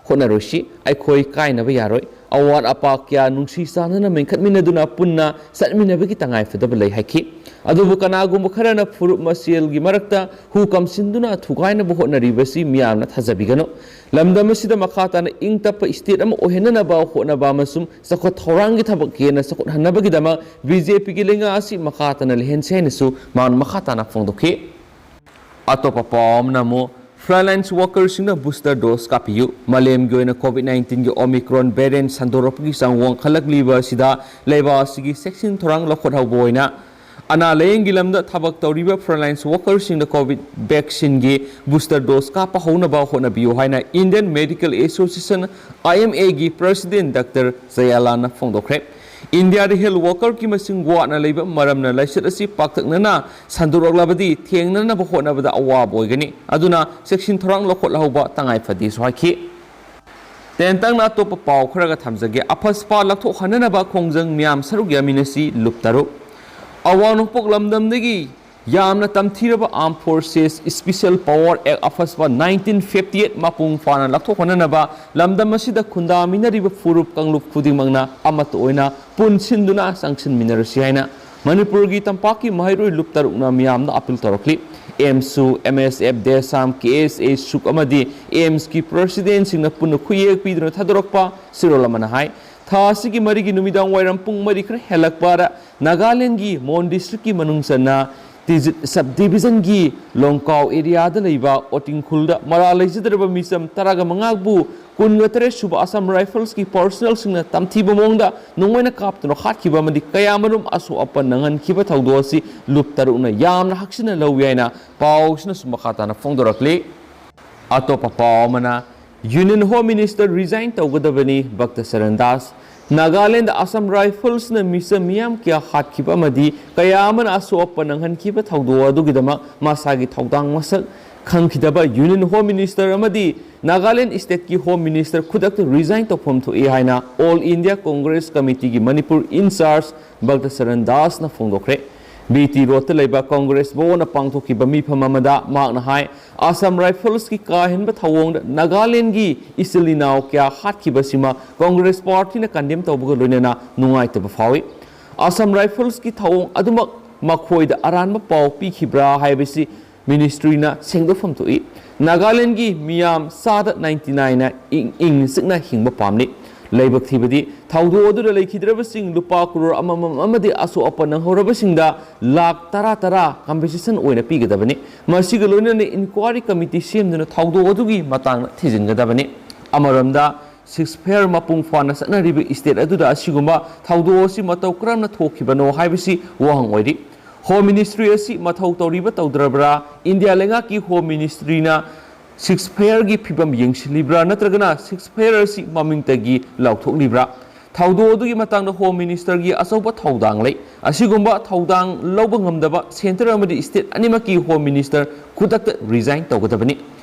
ꯍꯣꯠꯅꯔꯣꯏꯁꯤ꯫ ꯑꯩꯈꯣꯏ ꯀꯥꯏꯅꯕ ꯌꯥꯔꯣꯏ꯫ ꯑꯋꯥꯠ ꯑꯄꯥ ꯀꯌꯥ ꯅꯨꯡꯁꯤ ꯆꯥꯟꯅꯅ ꯃꯦꯟꯈꯠꯃꯤꯟꯅꯗꯨꯅ ꯄꯨꯟꯅ ꯆꯠꯃꯤꯟꯅꯕꯒꯤ ꯇꯉꯥꯏꯐꯗꯕ ꯂꯩ ꯍꯥꯏꯈꯤ꯫ ꯑꯗꯨꯕꯨ ꯀꯅꯥꯒꯨꯝꯕ ꯈꯔꯅ ꯐꯨꯔꯨꯞ ꯃꯁꯦꯜꯒꯤ ꯃꯔꯛꯇ ꯍꯨ ꯀꯝꯁꯤꯟꯗꯨꯅ ꯊꯨꯒꯥꯏꯅꯕ ꯍꯣꯠꯅꯔꯤꯕꯁꯤ ꯃꯤꯌꯥꯝꯅ ꯊꯥꯖꯕꯤꯒꯅꯨ꯫ ꯂꯝꯗꯝ ꯑꯁꯤꯗ ꯃꯈꯥ ꯇꯥꯅ ꯏꯪ ꯇꯞꯄ state ꯑꯃ ꯑꯣꯏꯍꯟꯅꯅꯕ ꯍꯣꯠꯅꯕ ꯑꯃꯁꯨꯡ ꯆꯥꯎꯈꯠ ꯊꯧꯔꯥꯡꯒꯤ ꯊꯕꯛ ꯍꯦꯟꯅ ꯆꯥꯎꯈꯠꯍꯟꯅꯕꯒꯤꯗꯃꯛ B J Pꯒꯤ ꯂꯩꯉꯥꯛ ꯑꯁꯤ ꯃꯈꯥ ꯇꯥꯅ ꯂꯩꯍꯟꯁꯤ ꯍꯥꯏꯅꯁꯨ ꯃꯍꯥꯛꯅ ꯃꯈꯥ ꯇꯥꯅ ꯐꯣꯡꯗꯣꯛꯈꯤ꯫ ꯑꯇꯣꯞꯄ ꯄꯥꯎ ꯑꯃꯅ ꯑꯃꯨꯛ, frontline workerꯁꯤꯡꯅ booster dose ꯀꯥꯞꯄꯤꯌꯨ꯫ ꯃꯥꯂꯦꯝꯒꯤ ꯑꯣꯏꯅ COVID nineteenꯒꯤ Omicron variant ꯁꯟꯗꯣꯔꯛꯄꯒꯤ ꯆꯥꯡ ꯋꯥꯡꯈꯠꯂꯛꯂꯤꯕ ꯑꯁꯤꯗ ꯂꯩꯕꯥꯛ ꯑꯁꯤꯒꯤ ꯆꯦꯛꯁꯤꯟ ꯊꯧꯔꯥꯡ ꯂꯧꯈꯠꯍꯧꯕ ꯑꯣꯏꯅ ꯑꯅꯥ ꯂꯥꯌꯦꯡꯒꯤ ꯂꯝꯗ ꯊꯕꯛ ꯇꯧꯔꯤꯕ frontline workerꯁꯤꯡꯗ COVID vaccineꯒꯤ booster dose ꯀꯥꯞꯄ ꯍꯧꯅꯕ ꯍꯣꯠꯅꯕꯤꯌꯨ ꯍꯥꯏꯅ Indian Medical Association, I M Aꯒꯤ president Doctor ꯖꯌꯥꯂꯥꯜꯅ ꯐꯣꯡꯗꯣꯛꯈ꯭ꯔꯦ꯫ ꯏꯟꯗꯤꯌꯥꯗ health workerꯒꯤ ꯃꯁꯤꯡ ꯋꯥꯠꯅ ꯂꯩꯕ ꯃꯔꯝꯅ ꯂꯥꯏꯆꯠ ꯑꯁꯤ ꯄꯥꯛꯇꯛꯅꯅ ꯁꯟꯗꯣꯔꯛꯂꯕꯗꯤ ꯊꯦꯡꯅꯅꯕ ꯍꯣꯠꯅꯕꯗ ꯑꯋꯥꯕ ꯑꯣꯏꯒꯅꯤ꯫ ꯑꯗꯨꯅ ꯆꯦꯛꯁꯤꯟ ꯊꯧꯔꯥꯡ ꯂꯧꯈꯠꯍꯧꯕ ꯇꯉꯥꯏ ꯐꯗꯦꯁꯨ ꯍꯥꯏꯈꯤ꯫ ꯇꯦꯟꯇꯛꯅ ꯑꯇꯣꯞꯄ ꯄꯥꯎ ꯈꯔꯒ ꯊꯝꯖꯒꯦ꯫ ꯑꯐꯁꯄꯥ ꯂꯧꯊꯣꯛꯍꯟꯅꯅꯕ ꯈꯣꯡꯖꯪ ꯃꯤꯌꯥꯝ ꯁꯔꯨꯛ ꯌꯥꯃꯤꯟꯅꯁꯤ ꯂꯨꯞ ꯇꯔꯨꯛ꯫ ꯑꯋꯥꯡ ꯅꯣꯡꯄꯣꯛ ꯂꯝꯗꯝꯗꯒꯤ ꯌꯥꯝꯅ ꯇꯝꯊꯤꯔꯕ Armed Forces Special Power Act ꯑꯐꯁꯄꯥ nineteen fifty eight ꯃꯄꯨꯡ ꯐꯥꯅ ꯂꯧꯊꯣꯛꯍꯟꯅꯅꯕ ꯂꯝꯗꯝ ꯑꯁꯤꯗ ꯈꯨꯟꯗꯥꯃꯤꯟꯅꯔꯤꯕ ꯐꯨꯔꯨꯞ ꯀꯥꯡꯂꯨꯞ ꯈꯨꯗꯤꯡꯃꯛꯅ ꯑꯃꯠꯇ ꯑꯣꯏꯅ ꯄꯨꯟꯁꯤꯟꯗꯨꯅ ꯆꯪꯁꯤꯟꯃꯤꯟꯅꯔꯁꯤ ꯍꯥꯏꯅ ꯃꯅꯤꯄꯨꯔꯒꯤ ꯇꯝꯄꯥꯛꯀꯤ ꯃꯍꯩꯔꯣꯏ ꯂꯨꯞ ꯇꯔꯨꯛꯅ ꯃꯤꯌꯥꯝꯗ appeal ꯇꯧꯔꯛꯂꯤ꯫ AIIMSꯁꯨ, M S F, DESAM, K S A, ꯁꯨꯛ ꯑꯃꯗꯤ AIIMSꯀꯤ presidentꯁꯤꯡꯅ ꯄꯨꯟꯅ ꯈꯨꯠꯌꯦꯛ ꯄꯤꯗꯨꯅ ꯊꯥꯗꯣꯔꯛꯄ ꯆꯦꯔꯣꯜ ꯑꯃꯅ ꯍꯥꯏ, ꯊꯥ ꯑꯁꯤꯒꯤ ꯃꯔꯤꯒꯤ ꯅꯨꯃꯤꯗꯥꯡ ꯋꯥꯏꯔꯝ ꯄꯨꯡ ꯃꯔꯤ ꯈꯔ ꯍꯦꯜꯂꯛꯄꯗ ꯅꯥꯒꯥꯂꯦꯟꯒꯤ ꯃꯣꯟ districtꯀꯤ ꯃꯅꯨꯡ ꯆꯟꯅ ꯇꯤꯖꯤꯠ sub divisionꯒꯤ ꯂꯣꯡꯀꯥꯎ areaꯗ ꯂꯩꯕ ꯑꯣꯇꯤꯡꯈꯨꯜꯗ ꯃꯔꯥꯜ ꯂꯩꯖꯗ꯭ꯔꯕ ꯃꯤꯆꯝ ꯇꯔꯥꯒ ꯃꯉꯥꯕꯨ ꯀꯨꯟꯒ ꯇꯔꯦꯠ ꯁꯨꯕ ꯑꯁꯥꯝ ꯔꯥꯏꯐꯜꯁꯀꯤ ꯄꯔꯁꯅꯦꯜꯁꯤꯡꯅ ꯇꯝꯊꯤꯕ ꯃꯑꯣꯡꯗ ꯅꯣꯡꯃꯩꯅ ꯀꯥꯞꯇꯨꯅ ꯍꯥꯠꯈꯤꯕ ꯑꯃꯗꯤ ꯀꯌꯥꯃꯔꯨꯝ ꯑꯁꯣꯛ ꯑꯄꯟ ꯅꯪꯍꯟꯈꯤꯕ ꯊꯧꯗꯣꯛ ꯑꯁꯤ ꯂꯨꯞ ꯇꯔꯨꯛꯅ ꯌꯥꯝꯅ ꯍꯛꯆꯤꯟꯅ ꯂꯧꯏ ꯍꯥꯏꯅ ꯄꯥꯎꯁꯤꯅꯁꯨ ꯃꯈꯥ ꯇꯥꯅ ꯐꯣꯡꯗꯣꯔꯛꯂꯤ꯫ ꯑꯇꯣꯞꯄ ꯄꯥꯎ ꯑꯃꯅ, ꯌꯨꯅꯤꯌꯟ ꯍꯣꯝ ꯃꯤꯅꯤꯁꯇꯔ ꯔꯤꯖꯥꯏꯟ ꯇꯧꯒꯗꯕꯅꯤ, ꯚꯛꯇ ꯁꯔꯟ ꯗꯥꯁ꯫ ꯅꯥꯒꯥꯂꯦꯟꯗ ꯑꯁꯥꯝ ꯔꯥꯏꯐꯜꯁꯅ ꯃꯤꯆꯝ ꯃꯤꯌꯥꯝ ꯀꯌꯥ ꯍꯥꯠꯈꯤꯕ ꯑꯃꯗꯤ ꯀꯌꯥ ꯑꯃꯅ ꯑꯁꯣꯛ ꯑꯄꯟ ꯅꯪꯍꯟꯈꯤꯕ ꯊꯧꯗꯣꯛ ꯑꯗꯨꯒꯤꯗꯃꯛ ꯃꯁꯥꯒꯤ ꯊꯧꯗꯥꯡ ꯃꯁꯛ ꯈꯪꯈꯤꯗꯕ ꯌꯨꯅꯤꯌꯟ ꯍꯣꯝ ꯃꯤꯅꯤꯁꯇꯔ ꯑꯃꯗꯤ ꯅꯥꯒꯥꯂꯦꯟ ꯁ꯭ꯇꯦꯠꯀꯤ ꯍꯣꯝ ꯃꯤꯅꯤꯁꯇꯔ ꯈꯨꯗꯛꯇ ꯔꯤꯖꯥꯏꯟ ꯇꯧꯐꯝ ꯊꯣꯛꯏ ꯍꯥꯏꯅ ꯑꯣꯜ ꯏꯟꯗꯤꯌꯥ ꯀꯣꯡꯒ꯭ꯔꯦꯁ ꯀꯃꯤꯇꯤꯒꯤ ꯃꯅꯤꯄꯨꯔ ꯏꯟꯆꯥꯔꯖ ꯚꯛꯇ ꯁꯔꯟ ꯗꯥꯁꯅ ꯐꯣꯡꯗꯣꯛꯈ꯭ꯔꯦ꯫ ꯕꯤ ꯇꯤ ꯔꯣꯗꯇ ꯂꯩꯕ ꯀꯣꯡꯒ꯭ꯔꯦꯁ ꯚꯋꯟꯗ ꯄꯥꯡꯊꯣꯛꯈꯤꯕ ꯃꯤꯐꯝ ꯑꯃꯗ ꯃꯍꯥꯛꯅ ꯍꯥꯏ, ꯑꯁꯥꯝ ꯔꯥꯏꯐꯜꯁꯀꯤ ꯀꯥ ꯍꯦꯟꯕ ꯊꯧꯑꯣꯡꯗ ꯅꯥꯒꯥꯂꯦꯟꯒꯤ ꯏꯆꯤꯜ ꯏꯅꯥꯎ ꯀꯌꯥ ꯍꯥꯠꯈꯤꯕꯁꯤꯃ ꯀꯣꯡꯒ꯭ꯔꯦꯁ ꯄꯥꯔꯇꯤꯅ ꯀꯟꯗꯦꯝ ꯇꯧꯕꯒ ꯂꯣꯏꯅꯅ ꯅꯨꯡꯉꯥꯏꯇꯕ ꯐꯥꯎꯏ꯫ ꯑꯁꯥꯝ ꯔꯥꯏꯐꯜꯁꯀꯤ ꯊꯧꯑꯣꯡ ꯑꯗꯨꯃꯛ ꯃꯈꯣꯏꯗ ꯑꯔꯥꯟꯕ ꯄꯥꯎ ꯄꯤꯈꯤꯕ꯭ꯔꯥ ꯍꯥꯏꯕꯁꯤ ꯃꯤꯅꯤꯁꯇ꯭ꯔꯤꯅ ꯁꯦꯡꯗꯣꯛꯐꯝ ꯊꯣꯛꯏ꯫ ꯅꯥꯒꯥꯂꯦꯟꯒꯤ ꯃꯤꯌꯥꯝ ꯆꯥꯗ ꯅꯥꯏꯟꯇꯤ ꯅꯥꯏꯟꯅ ꯏꯪ ꯏꯪꯅ ꯆꯤꯛꯅ ꯍꯤꯡꯕ ꯄꯥꯝꯂꯤ꯫ ꯂꯥꯏꯕꯛ ꯊꯤꯕꯗꯤ, ꯊꯧꯗꯣꯛ ꯑꯗꯨꯗ ꯂꯩꯈꯤꯗ꯭ꯔꯕꯁꯤꯡ ꯂꯨꯄꯥ ꯀ꯭ꯔꯣꯔ ꯑꯃꯃꯝ ꯑꯃꯗꯤ ꯑꯁꯣꯛ ꯑꯄꯟ ꯅꯪꯍꯧꯔꯕꯁꯤꯡꯗ ꯂꯥꯈ ꯇꯔꯥ ꯇꯔꯥ ꯀꯝꯄꯦꯟꯁꯦꯁꯟ ꯑꯣꯏꯅ ꯄꯤꯒꯗꯕꯅꯤ꯫ ꯃꯁꯤꯒ ꯂꯣꯏꯅꯅ ꯏꯟꯀ꯭ꯋꯥꯔꯤ ꯀꯃꯤꯇꯤ ꯁꯦꯝꯗꯨꯅ ꯊꯧꯗꯣꯛ ꯑꯗꯨꯒꯤ ꯃꯇꯥꯡꯗ ꯊꯤꯖꯤꯟꯒꯗꯕꯅꯤ꯫ ꯑꯃꯔꯣꯝꯗ, ꯁꯤꯖꯐꯌꯔ ꯃꯄꯨꯡ ꯐꯥꯅ ꯆꯠꯅꯔꯤꯕ ꯁ꯭ꯇꯦꯠ ꯑꯗꯨꯗ ꯑꯁꯤꯒꯨꯝꯕ ꯊꯧꯗꯣꯛ ꯑꯁꯤ ꯃꯇꯧ ꯀꯔꯝꯅ ꯊꯣꯛꯈꯤꯕꯅꯣ ꯍꯥꯏꯕꯁꯤ ꯋꯥꯍꯪ ꯑꯣꯏꯔꯤ꯫ ꯍꯣꯝ ꯃꯤꯅꯤꯁꯇ꯭ꯔꯤ ꯑꯁꯤ ꯃꯊꯧ ꯇꯧꯔꯤꯕ ꯇꯧꯗ꯭ꯔꯕ꯭ꯔꯥ? ꯏꯟꯗꯤꯌꯥ ꯂꯩꯉꯥꯛꯀꯤ ꯍꯣꯝ ꯃꯤꯅꯤꯁꯇ꯭ꯔꯤꯅ ꯁꯤꯖꯐꯌꯔꯒꯤ ꯐꯤꯕꯝ ꯌꯦꯡꯁꯤꯜꯂꯤꯕ꯭ꯔꯥ, ꯅꯠꯇ꯭ꯔꯒꯅ ꯁꯤꯖꯐꯌꯔ ꯑꯁꯤ ꯃꯃꯤꯡꯇꯒꯤ ꯂꯥꯎꯊꯣꯛꯂꯤꯕ꯭ꯔꯥ? ꯊꯧꯗꯣꯛ ꯑꯗꯨꯒꯤ ꯃꯇꯥꯡꯗ ꯍꯣꯝ ꯃꯤꯅꯤꯁꯇꯔꯒꯤ ꯑꯆꯧꯕ ꯊꯧꯗꯥꯡ ꯂꯩ꯫ ꯑꯁꯤꯒꯨꯝꯕ ꯊꯧꯗꯥꯡ ꯂꯧꯕ ꯉꯝꯗꯕ ꯁꯦꯟꯇꯔ ꯑꯃꯗꯤ ꯁ꯭ꯇꯦꯠ ꯑꯅꯤꯃꯛꯀꯤ ꯍꯣꯝ ꯃꯤꯅꯤꯁꯇꯔ ꯈꯨꯗꯛꯇ ꯔꯤꯖꯥꯏꯟ ꯇꯧꯒꯗꯕꯅꯤ꯫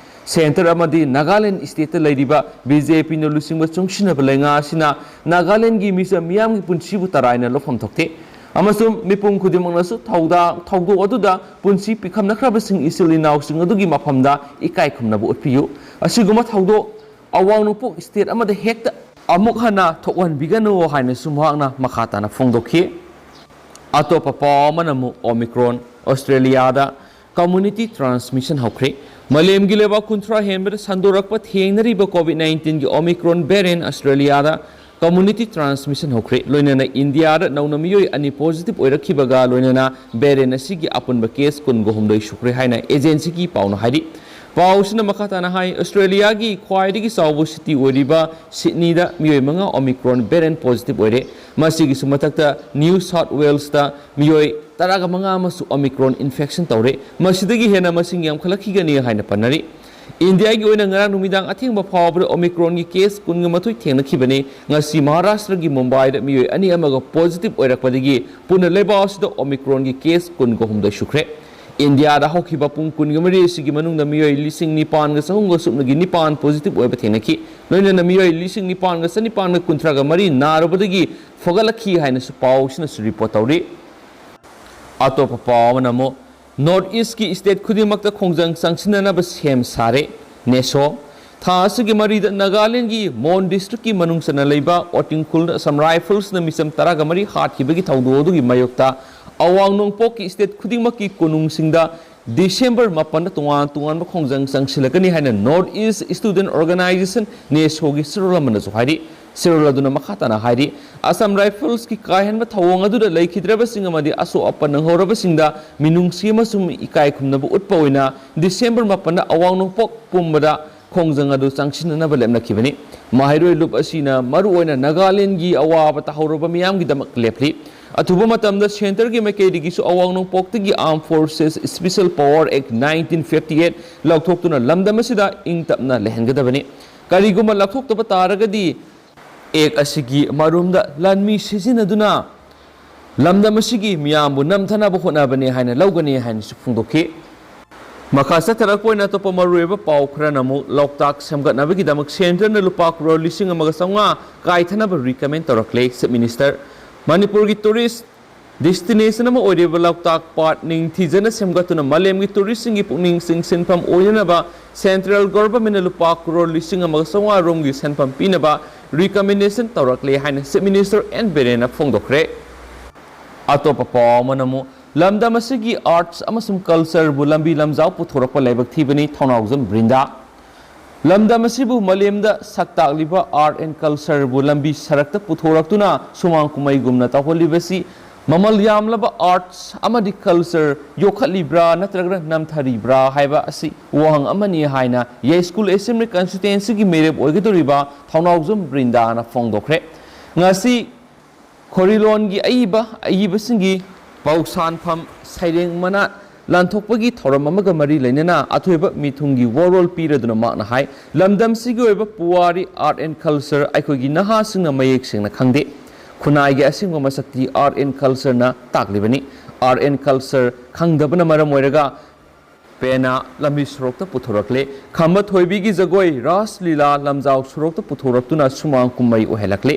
ꯁꯦꯟꯇꯔ ꯑꯃꯗꯤ ꯅꯥꯒꯥꯂꯦꯟ ꯁ꯭ꯇꯦꯠꯇ ꯂꯩꯔꯤꯕ ꯕꯤ ꯖꯦ ꯄꯤꯅ ꯂꯨꯆꯤꯡꯕ ꯆꯨꯡꯁꯤꯟꯅꯕ ꯂꯩꯉꯥꯛ ꯑꯁꯤꯅ ꯅꯥꯒꯥꯂꯦꯟꯒꯤ ꯃꯤꯆꯝ ꯃꯤꯌꯥꯝꯒꯤ ꯄꯨꯟꯁꯤꯕꯨ ꯇꯔꯥꯏꯅ ꯂꯧꯐꯝ ꯊꯣꯛꯇꯦ ꯑꯃꯁꯨꯡ ꯃꯤꯄꯨꯝ ꯈꯨꯗꯤꯡꯃꯛꯅꯁꯨ ꯊꯧꯗꯥꯡ, ꯊꯧꯗꯣꯛ ꯑꯗꯨꯗ ꯄꯨꯟꯁꯤ ꯄꯤꯈꯝꯅꯈ꯭ꯔꯕꯁꯤꯡ ꯏꯆꯤꯜ ꯏꯅꯥꯎꯁꯤꯡ ꯑꯗꯨꯒꯤ ꯃꯐꯝꯗ ꯏꯀꯥꯏ ꯈꯨꯝꯅꯕ ꯎꯠꯄꯤꯌꯨ꯫ ꯑꯁꯤꯒꯨꯝꯕ ꯊꯧꯗꯣꯛ ꯑꯋꯥꯡ ꯅꯣꯡꯄꯣꯛ ꯁ꯭ꯇꯦꯠ ꯑꯃꯗ ꯍꯦꯛꯇ ꯑꯃꯨꯛ ꯍꯟꯅ ꯊꯣꯛꯍꯟꯕꯤꯒꯅꯨ ꯍꯥꯏꯅꯁꯨ ꯃꯍꯥꯛꯅ ꯃꯈꯥ ꯇꯥꯅ ꯐꯣꯡꯗꯣꯛꯈꯤ꯫ ꯑꯇꯣꯞꯄ ꯄꯥꯎ ꯑꯃꯅ ꯑꯃꯨꯛ ꯑꯣꯃꯤꯀ꯭ꯔꯣꯟ, ꯑꯣꯁꯇ꯭ꯔꯦꯂꯤꯌꯥꯗ ꯀꯝꯃ꯭ꯌꯨꯅꯤꯇꯤ ꯇ꯭ꯔꯥꯟꯁꯃꯤꯁꯟ ꯍꯧꯈ꯭ꯔꯦ꯫ ꯃꯥꯂꯦꯝꯒꯤ ꯂꯩꯕꯥꯛ ꯀꯨꯟꯊ꯭ꯔꯥ ꯍꯦꯟꯕꯗ ꯁꯟꯗꯣꯔꯛꯄ ꯊꯦꯡꯅꯔꯤꯕ ꯀꯣꯚꯤꯗ ꯅꯥꯏꯟꯇꯤꯟꯒꯤ ꯑꯣꯃꯤꯀ꯭ꯔꯣꯟ ꯚꯦꯔꯤꯌꯦꯟꯠ ꯑꯁꯇ꯭ꯔꯦꯂꯤꯌꯥꯗ ꯀꯝꯃ꯭ꯌꯨꯅꯤꯇꯤ ꯇ꯭ꯔꯥꯟꯁꯃꯤꯁꯟ ꯍꯧꯈ꯭ꯔꯦ꯫ ꯂꯣꯏꯅꯅ ꯏꯟꯗꯤꯌꯥꯗ ꯅꯧꯅ ꯃꯤꯑꯣꯏ ꯑꯅꯤ ꯄꯣꯖꯤꯇꯤꯚ ꯑꯣꯏꯔꯛꯈꯤꯕꯒ ꯂꯣꯏꯅꯅ ꯚꯦꯔꯤꯌꯦꯟꯠ ꯑꯁꯤꯒꯤ ꯑꯄꯨꯟꯕ ꯀꯦꯁ ꯀꯨꯟꯒ ꯍꯨꯝꯗꯣꯏ ꯁꯨꯈ꯭ꯔꯦ ꯍꯥꯏꯅ ꯑꯦꯖꯦꯟꯁꯤꯒꯤ ꯄꯥꯎꯅ ꯍꯥꯏꯔꯤ꯫ ꯄꯥꯎꯁꯤꯅ ꯃꯈꯥ ꯇꯥꯅ ꯍꯥꯏ, ꯑꯣꯁꯇ꯭ꯔꯦꯂꯤꯌꯥꯒꯤ ꯈ꯭ꯋꯥꯏꯗꯒꯤ ꯆꯥꯎꯕ ꯁꯤꯇꯤ ꯑꯣꯏꯔꯤꯕ ꯁꯤꯗꯅꯤꯗ ꯃꯤꯑꯣꯏ ꯃꯉꯥ Omicron variant positive ꯑꯣꯏꯔꯦ꯫ ꯃꯁꯤꯒꯤꯁꯨ ꯃꯊꯛꯇ New South Walesꯇ ꯃꯤꯑꯣꯏ ꯇꯔꯥꯒ ꯃꯉꯥ ꯑꯃꯁꯨ Omicron infection ꯇꯧꯔꯦ꯫ ꯃꯁꯤꯗꯒꯤ ꯍꯦꯟꯅ ꯃꯁꯤꯡ ꯌꯥꯝꯈꯠꯂꯛꯈꯤꯒꯅꯤ ꯍꯥꯏꯅ ꯄꯟꯅꯔꯤ꯫ ꯏꯟꯗꯤꯌꯥꯒꯤ ꯑꯣꯏꯅ ꯉꯔꯥꯡ ꯅꯨꯃꯤꯗꯥꯡ ꯑꯊꯦꯡꯕ ꯐꯥꯎꯕꯗ Omicronꯒꯤ case ꯀꯨꯟꯒ ꯃꯥꯊꯣꯏ ꯊꯦꯡꯅꯈꯤꯕꯅꯤ꯫ ꯉꯁꯤ ꯃꯍꯥꯔꯥꯁꯇ꯭ꯔꯒꯤ ꯃꯨꯝꯕꯥꯏꯗ ꯃꯤꯑꯣꯏ ꯑꯅꯤ ꯑꯃꯒ positive ꯑꯣꯏꯔꯛꯄꯗꯒꯤ ꯄꯨꯟꯅ ꯂꯩꯕꯥꯛ ꯑꯁꯤꯗ Omicronꯒꯤ case ꯀꯨꯟꯒ ꯍꯨꯝꯗꯣꯏ ꯁꯨꯈ꯭ꯔꯦ꯫ ꯏꯟꯗꯤꯌꯥꯗ ꯍꯧꯈꯤꯕ ꯄꯨꯡ ꯀꯨꯟꯒ ꯃꯔꯤ ꯑꯁꯤꯒꯤ ꯃꯅꯨꯡꯗ ꯃꯤꯑꯣꯏ ꯂꯤꯁꯤꯡ ꯅꯤꯄꯥꯟꯒ ꯆꯍꯨꯝꯒ ꯁꯨꯞꯅꯒꯤ ꯅꯤꯄꯥꯟ positive ꯑꯣꯏꯕ ꯊꯦꯡꯅꯈꯤ꯫ ꯂꯣꯏꯅꯅ ꯃꯤꯑꯣꯏ ꯂꯤꯁꯤꯡ ꯅꯤꯄꯥꯟꯒ ꯆꯅꯤꯄꯥꯟꯒ ꯀꯨꯟꯊ꯭ꯔꯥꯒ ꯃꯔꯤ ꯅꯥꯔꯨꯕꯗꯒꯤ ꯐꯒꯠꯂꯛꯈꯤ ꯍꯥꯏꯅꯁꯨ ꯄꯥꯎꯁꯤꯅꯁꯨ report ꯇꯧꯔꯤ꯫ ꯑꯇꯣꯞꯄ ꯄꯥꯎ ꯑꯃꯅ ꯑꯃꯨꯛ North Eastꯀꯤ state ꯈꯨꯗꯤꯡꯃꯛꯇ ꯈꯣꯡꯖꯪ ꯆꯪꯁꯤꯟꯅꯅꯕ ꯁꯦꯝ ꯁꯥꯔꯦ꯫ ꯅꯦꯁꯣ꯫ ꯊꯥ ꯑꯁꯤꯒꯤ ꯃꯔꯤꯗ ꯅꯥꯒꯥꯂꯦꯟꯒꯤ ꯃꯣꯟ districtꯀꯤ ꯃꯅꯨꯡ ꯆꯟꯅ ꯂꯩꯕ ꯑꯣꯇꯤꯡꯈꯨꯜꯗ Assam Riflesꯅ ꯃꯤꯆꯝ ꯇꯔꯥꯒ ꯃꯔꯤ ꯍꯥꯠꯈꯤꯕꯒꯤ ꯊꯧꯗꯣꯛ ꯑꯗꯨꯒꯤ ꯃꯥꯌꯣꯛꯇ ꯑꯋꯥꯡ ꯅꯣꯡꯄꯣꯛꯀꯤ state ꯈꯨꯗꯤꯡꯃꯛꯀꯤ ꯀꯣꯅꯨꯡꯁꯤꯡꯗ December ꯃꯥꯄꯟꯗ ꯇꯣꯉꯥꯟ ꯇꯣꯉꯥꯟꯕ ꯈꯣꯡꯖꯪ ꯆꯪꯁꯤꯜꯂꯛꯀꯅꯤ ꯍꯥꯏꯅ North East Student Organisation, ꯅꯦꯁꯣꯒꯤ ꯆꯦꯔꯣꯜ ꯑꯃꯅꯁꯨ ꯍꯥꯏꯔꯤ꯫ ꯆꯦꯔꯣꯜ ꯑꯗꯨꯅ ꯃꯈꯥ ꯇꯥꯅ ꯍꯥꯏꯔꯤ, Assam Riflesꯀꯤ ꯀꯥꯏꯍꯟꯕ ꯊꯧꯑꯣꯡ ꯑꯗꯨꯗ ꯂꯩꯈꯤꯗ꯭ꯔꯕꯁꯤꯡ ꯑꯃꯗꯤ ꯑꯁꯣꯛ ꯑꯄꯟ ꯅꯪꯍꯧꯔꯕꯁꯤꯡꯗ ꯃꯤꯅꯨꯡꯁꯤ ꯑꯃꯁꯨꯡ ꯏꯀꯥꯏ ꯈꯨꯝꯅꯕ ꯎꯠꯄ ꯑꯣꯏꯅ December ꯃꯥꯄꯟꯗ ꯑꯋꯥꯡ ꯅꯣꯡꯄꯣꯛ ꯄꯨꯝꯕꯗ ꯈꯣꯡꯖꯪ ꯑꯗꯨ ꯆꯪꯁꯤꯟꯅꯅꯕ ꯂꯦꯞꯅꯈꯤꯕꯅꯤ꯫ ꯃꯍꯩꯔꯣꯏ ꯂꯨꯞ ꯑꯁꯤꯅ ꯃꯔꯨꯑꯣꯏꯅ ꯅꯥꯒꯥꯂꯦꯟꯗꯒꯤ ꯑꯋꯥꯕ ꯇꯥꯍꯧꯔꯕ ꯃꯤꯌꯥꯝꯒꯤꯗꯃꯛ ꯂꯦꯞꯂꯤ꯫ ꯑꯊꯨꯕ ꯃꯇꯝꯗ centreꯒꯤ ꯃꯥꯏꯀꯩꯗꯒꯤꯁꯨ ꯑꯋꯥꯡ ꯅꯣꯡꯄꯣꯛꯇꯒꯤ Armed Forces Special Power Act nineteen fifty eight ꯂꯧꯊꯣꯛꯇꯨꯅ ꯂꯝꯗꯝ ꯑꯁꯤꯗ ꯏꯪ ꯇꯞꯅ ꯂꯩꯍꯟꯒꯗꯕꯅꯤ꯫ ꯀꯔꯤꯒꯨꯝꯕ ꯂꯧꯊꯣꯛꯇꯕ ꯇꯥꯔꯒꯗꯤ act ꯑꯁꯤꯒꯤ ꯃꯔꯨꯝꯗ ꯂꯥꯟꯃꯤ ꯁꯤꯖꯤꯟꯅꯗꯨꯅ ꯂꯝꯗꯝ ꯑꯁꯤꯒꯤ ꯃꯤꯌꯥꯝꯕꯨ ꯅꯝꯊꯅꯕ ꯍꯣꯠꯅꯕꯅꯤ ꯍꯥꯏꯅ ꯂꯧꯒꯅꯤ ꯍꯥꯏꯅꯁꯨ ꯐꯣꯡꯗꯣꯛꯈꯤ꯫ ꯃꯈꯥ ꯆꯠꯊꯔꯛꯄ ꯑꯣꯏꯅ ꯑꯇꯣꯞꯄ ꯃꯔꯨꯑꯣꯏꯕ ꯄꯥꯎ ꯈꯔꯅ ꯑꯃꯨꯛ ꯂꯣꯛꯇꯥꯛ ꯁꯦꯝꯒꯠꯅꯕꯒꯤꯗꯃꯛ centreꯅ ꯂꯨꯄꯥ ꯀ꯭ꯔꯣꯔ ꯂꯤꯁꯤꯡ ꯑꯃꯒ ꯆꯥꯝꯃꯉꯥ ꯀꯥꯏꯊꯅꯕ recommend ꯇꯧꯔꯛꯂꯦ꯫ Chief Minister꯫ ꯃꯅꯤꯄꯨꯔꯒꯤ tourist destination ꯑꯃ ꯑꯣꯏꯔꯤꯕ ꯂꯣꯛꯇꯥꯛ ꯄꯥꯠ ꯅꯤꯡꯊꯤꯖꯅ ꯁꯦꯝꯒꯠꯇꯨꯅ ꯃꯥꯂꯦꯝꯒꯤ touristꯁꯤꯡꯒꯤ ꯄꯨꯛꯅꯤꯡ ꯆꯤꯡꯁꯤꯟꯐꯝ ꯑꯣꯏꯅꯅꯕ central governmentꯅ ꯂꯨꯄꯥ ꯀ꯭ꯔꯣꯔ ꯂꯤꯁꯤꯡ ꯑꯃꯒ ꯆꯥꯝꯃꯉꯥ ꯔꯣꯝꯒꯤ ꯁꯦꯟꯐꯝ ꯄꯤꯅꯕ recommendation ꯇꯧꯔꯛꯂꯦ ꯍꯥꯏꯅ Chief Minister ꯑꯦꯟ ꯕꯤꯔꯦꯟꯅ ꯐꯣꯡꯗꯣꯛꯈ꯭ꯔꯦ꯫ ꯑꯇꯣꯞꯄ ꯄꯥꯎ ꯑꯃꯅ ꯑꯃꯨꯛ ꯂꯝꯗꯝ ꯑꯁꯤꯒꯤ arts ꯑꯃꯁꯨꯡ cultureꯕꯨ ꯂꯝꯕꯤ ꯂꯝꯖꯥꯎ ꯄꯨꯊꯣꯔꯛꯄ ꯂꯥꯏꯕꯛ ꯊꯤꯕꯅꯤ ꯊꯧꯅꯥꯎꯖꯝ ꯕ꯭ꯔꯤꯟꯗꯥ꯫ ꯂꯝꯗꯝ ꯑꯁꯤꯕꯨ ꯃꯥꯂꯦꯝꯗ ꯁꯛ ꯇꯥꯛꯂꯤꯕ art and cultureꯕꯨ ꯂꯝꯕꯤ ꯁꯔꯛꯇ ꯄꯨꯊꯣꯔꯛꯇꯨꯅ ꯁꯨꯃꯥꯡ ꯀꯨꯝꯍꯩꯒꯨꯝꯅ ꯇꯧꯍꯜꯂꯤꯕꯁꯤ ꯃꯃꯜ ꯌꯥꯝꯂꯕ ꯑꯥꯔꯠꯁ ꯑꯃꯗꯤ ꯀꯜꯆꯔ ꯌꯣꯛꯈꯠꯂꯤꯕ꯭ꯔꯥ ꯅꯠꯇ꯭ꯔꯒꯅ ꯅꯝꯊꯔꯤꯕ꯭ꯔꯥ ꯍꯥꯏꯕ ꯑꯁꯤ ꯋꯥꯍꯪ ꯑꯃꯅꯤ ꯍꯥꯏꯅ ꯌꯥꯏꯁ꯭ꯀꯨꯜ ꯑꯦꯁꯦꯝꯕ꯭ꯂꯤ ꯀꯟꯁꯇꯤꯇ꯭ꯋꯦꯟꯁꯤꯒꯤ ꯃꯤꯔꯦꯞ ꯑꯣꯏꯒꯗꯧꯔꯤꯕ ꯊꯧꯅꯥꯎꯖꯝ ꯕ꯭ꯔꯤꯟꯗꯥꯅ ꯐꯣꯡꯗꯣꯛꯈ꯭ꯔꯦ꯫ ꯉꯁꯤ ꯈꯣꯔꯤꯂꯣꯟꯒꯤ ꯑꯏꯕ ꯑꯏꯕꯁꯤꯡꯒꯤ ꯄꯥꯎꯁꯥꯟꯐꯝ ꯁꯩꯔꯦꯡ ꯃꯅꯥ ꯂꯥꯟꯊꯣꯛꯄꯒꯤ ꯊꯧꯔꯝ ꯑꯃꯒ ꯃꯔꯤ ꯂꯩꯅꯅ ꯑꯊꯣꯏꯕ ꯃꯤꯊꯨꯡꯒꯤ ꯋꯥꯔꯣꯜ ꯄꯤꯔꯗꯨꯅ ꯃꯍꯥꯛꯅ ꯍꯥꯏ, ꯂꯝꯗꯝꯁꯤꯒꯤ ꯑꯣꯏꯕ ꯄꯨꯋꯥꯔꯤ, ꯑꯥꯔꯠ ꯑꯦꯟ ꯀꯜꯆꯔ ꯑꯩꯈꯣꯏꯒꯤ ꯅꯍꯥꯁꯤꯡꯅ ꯃꯌꯦꯛ ꯁꯦꯡꯅ ꯈꯪꯗꯦ꯫ ꯈꯨꯟꯅꯥꯏꯒꯤ ꯑꯁꯦꯡꯕ ꯃꯁꯛꯇꯤ ꯑꯥꯔꯠ ꯑꯦꯟ ꯀꯜꯆꯔꯅ ꯇꯥꯛꯂꯤꯕꯅꯤ꯫ ꯑꯥꯔꯠ ꯑꯦꯟ ꯀꯜꯆꯔ ꯈꯪꯗꯕꯅ ꯃꯔꯝ ꯑꯣꯏꯔꯒ ꯄꯦꯅꯥ ꯂꯝꯕꯤ ꯁꯣꯔꯣꯛꯇ ꯄꯨꯊꯣꯔꯛꯂꯦ, ꯈꯝꯕ ꯊꯣꯏꯕꯤꯒꯤ ꯖꯒꯣꯏ, ꯔꯥꯁ ꯂꯤꯂꯥ ꯂꯝꯖꯥꯎ ꯁꯣꯔꯣꯛꯇ ꯄꯨꯊꯣꯔꯛꯇꯨꯅ ꯁꯨꯃꯥꯡ ꯀꯨꯝꯍꯩ ꯑꯣꯏꯍꯜꯂꯛꯂꯦ꯫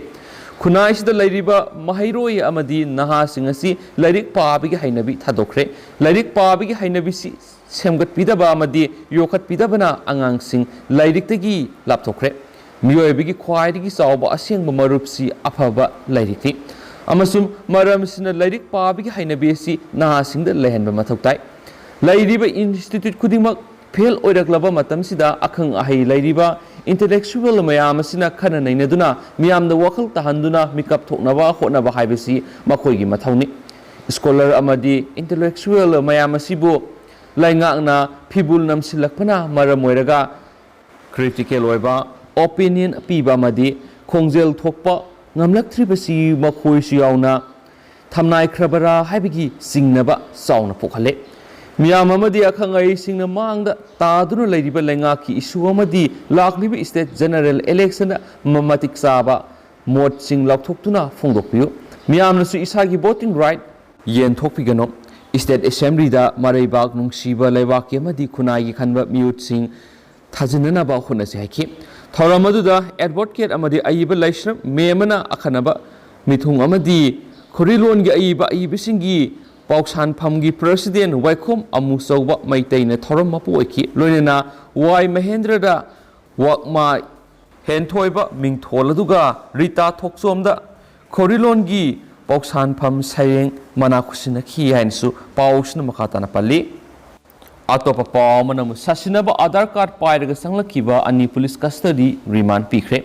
ꯈꯨꯟꯅꯥꯏꯁꯤꯗ ꯂꯩꯔꯤꯕ ꯃꯍꯩꯔꯣꯏ ꯑꯃꯗꯤ ꯅꯍꯥꯁꯤꯡ ꯑꯁꯤ ꯂꯥꯏꯔꯤꯛ ꯄꯥꯕꯒꯤ ꯍꯩꯅꯕꯤ ꯊꯥꯗꯣꯛꯈ꯭ꯔꯦ꯫ ꯂꯥꯏꯔꯤꯛ ꯄꯥꯕꯒꯤ ꯍꯩꯅꯕꯤꯁꯤ ꯁꯦꯝꯒꯠꯄꯤꯗꯕ ꯑꯃꯗꯤ ꯌꯣꯛꯈꯠꯄꯤꯗꯕꯅ ꯑꯉꯥꯡꯁꯤꯡ ꯂꯥꯏꯔꯤꯛꯇꯒꯤ ꯂꯥꯞꯊꯣꯛꯈ꯭ꯔꯦ꯫ ꯃꯤꯑꯣꯏꯕꯒꯤ ꯈ꯭ꯋꯥꯏꯗꯒꯤ ꯆꯥꯎꯕ ꯑꯁꯦꯡꯕ ꯃꯔꯨꯞꯁꯤ ꯑꯐꯕ ꯂꯥꯏꯔꯤꯛꯅꯤ, ꯑꯃꯁꯨꯡ ꯃꯔꯝꯁꯤꯅ ꯂꯥꯏꯔꯤꯛ ꯄꯥꯕꯒꯤ ꯍꯩꯅꯕꯤ ꯑꯁꯤ ꯅꯍꯥꯁꯤꯡꯗ ꯂꯩꯍꯟꯕ ꯃꯊꯧ ꯇꯥꯏ꯫ ꯂꯩꯔꯤꯕ ꯏꯟꯁꯇꯤꯇ꯭ꯌꯨꯠ ꯈꯨꯗꯤꯡꯃꯛ ꯐꯦꯜ ꯑꯣꯏꯔꯛꯂꯕ ꯃꯇꯝꯁꯤꯗ ꯑꯈꯪ ꯑꯍꯩ ꯂꯩꯔꯤꯕ ꯏꯟꯇꯦꯂꯦꯛꯆꯨꯋꯦꯜ ꯃꯌꯥꯝ ꯑꯁꯤꯅ ꯈꯟꯅ ꯅꯩꯅꯗꯨꯅ ꯃꯤꯌꯥꯝꯗ ꯋꯥꯈꯜ ꯇꯥꯍꯟꯗꯨꯅ ꯃꯤꯀꯞ ꯊꯣꯛꯅꯕ ꯍꯣꯠꯅꯕ ꯍꯥꯏꯕꯁꯤ ꯃꯈꯣꯏꯒꯤ ꯃꯊꯧꯅꯤ꯫ ꯁ꯭ꯀꯣꯂꯔ ꯑꯃꯗꯤ ꯏꯟꯇꯦꯂꯦꯛꯆꯨꯋꯦꯜ ꯃꯌꯥꯝ ꯑꯁꯤꯕꯨ ꯂꯩꯉꯥꯛꯅ ꯐꯤꯕꯨꯜ ꯅꯝꯁꯤꯜꯂꯛꯄꯅ ꯃꯔꯝ ꯑꯣꯏꯔꯒ ꯀ꯭ꯔꯤꯇꯤꯀꯦꯜ ꯑꯣꯏꯕ ꯑꯣꯄꯤꯅꯤꯌꯟ ꯄꯤꯕ ꯑꯃꯗꯤ ꯈꯣꯡꯖꯦꯜ ꯊꯣꯛꯄ ꯉꯝꯂꯛꯇ꯭ꯔꯤꯕꯁꯤ ꯃꯈꯣꯏꯁꯨ ꯌꯥꯎꯅ ꯊꯝꯅꯥꯏꯈ꯭ꯔꯕꯔꯥ ꯍꯥꯏꯕꯒꯤ ꯆꯤꯡꯅꯕ ꯆꯥꯎꯅ ꯄꯣꯛꯍꯜꯂꯦ꯫ ꯃꯤꯌꯥꯝ ꯑꯃꯗꯤ ꯑꯈꯪ ꯑꯍꯩꯁꯤꯡꯅ ꯃꯥꯡꯗ ꯇꯥꯗꯨꯅ ꯂꯩꯔꯤꯕ ꯂꯩꯉꯥꯛꯀꯤ ꯏꯁꯨ ꯑꯃꯗꯤ ꯂꯥꯛꯂꯤꯕ ꯁ꯭ꯇꯦꯠ ꯖꯦꯅꯔꯦꯜ ꯏꯂꯦꯛꯁꯟꯗ ꯃ-, ꯃꯇꯤꯛ ꯆꯥꯕ ꯃꯣꯠꯁꯤꯡ ꯂꯥꯎꯊꯣꯛꯇꯨꯅ ꯐꯣꯡꯗꯣꯛꯄꯤꯌꯨ꯫ ꯃꯤꯌꯥꯝꯅꯁꯨ ꯏꯁꯥꯒꯤ ꯚꯣꯇꯤꯡ ꯔꯥꯏꯠ ꯌꯦꯟꯊꯣꯛꯄꯤꯒꯅꯨ꯫ ꯁ꯭ꯇꯦꯠ ꯑꯦꯁꯦꯝꯕ꯭ꯂꯤꯗ ꯃꯔꯩꯕꯥꯛ ꯅꯨꯡꯁꯤꯕ ꯂꯩꯕꯥꯛꯀꯤ ꯑꯃꯗꯤ ꯈꯨꯟꯅꯥꯏꯒꯤ ꯈꯟꯕ ꯃꯤꯍꯨꯠꯁꯤꯡ ꯊꯥꯖꯤꯟꯅꯅꯕ ꯍꯣꯠꯅꯁꯤ ꯍꯥꯏꯈꯤ꯫ ꯊꯧꯔꯝ ꯑꯗꯨꯗ ꯑꯦꯗꯚꯣꯀꯦꯠ ꯑꯃꯗꯤ ꯑꯏꯕ ꯂꯥꯏꯁ꯭ꯔꯝ ꯃꯦꯝ ꯑꯃꯅ ꯑꯈꯟꯅꯕ ꯃꯤꯊꯨꯡ ꯑꯃꯗꯤ ꯈꯣꯔꯤꯂꯣꯟꯒꯤ ꯑꯏꯕ ꯑꯏꯕꯁꯤꯡꯒꯤ ꯄꯥꯎꯁꯥꯟꯐꯝꯒꯤ ꯄ꯭ꯔꯦꯁꯤꯗꯦꯟ ꯋꯥꯏꯈꯣꯝ ꯑꯃꯨꯆꯧꯕ ꯃꯩꯇꯩꯅ ꯊꯧꯔꯝ ꯃꯄꯨ ꯑꯣꯏꯈꯤ꯫ ꯂꯣꯏꯅꯅ ꯋꯥꯏ ꯃꯍꯦꯟꯗ꯭ꯔꯗ ꯋꯥꯛꯃꯥ ꯍꯦꯟꯊꯣꯏꯕ ꯃꯤꯡꯊꯣꯜ ꯑꯗꯨꯒ ꯔꯤꯇꯥ ꯊꯣꯛꯆꯣꯝꯗ ꯈꯣꯔꯤꯂꯣꯟꯒꯤ ꯄꯥꯎꯁꯥꯟꯐꯝ ꯁꯩꯔꯦꯡ ꯃꯅꯥ ꯈꯨꯠꯁꯤꯟꯅꯈꯤ ꯍꯥꯏꯅꯁꯨ ꯄꯥꯎꯁꯤꯅ ꯃꯈꯥ ꯇꯥꯅ ꯄꯜꯂꯤ꯫ ꯑꯇꯣꯞꯄ ꯄꯥꯎ ꯑꯃꯅ ꯑꯃꯨꯛ ꯁꯥꯁꯤꯟꯅꯕ ꯑꯥꯙꯥꯔ ꯀꯥꯔꯗ ꯄꯥꯏꯔꯒ ꯆꯪꯂꯛꯈꯤꯕ ꯑꯅꯤ ꯄꯨꯂꯤꯁ ꯀꯁꯇꯗꯤ ꯔꯤꯃꯥꯟ ꯄꯤꯈ꯭ꯔꯦ꯫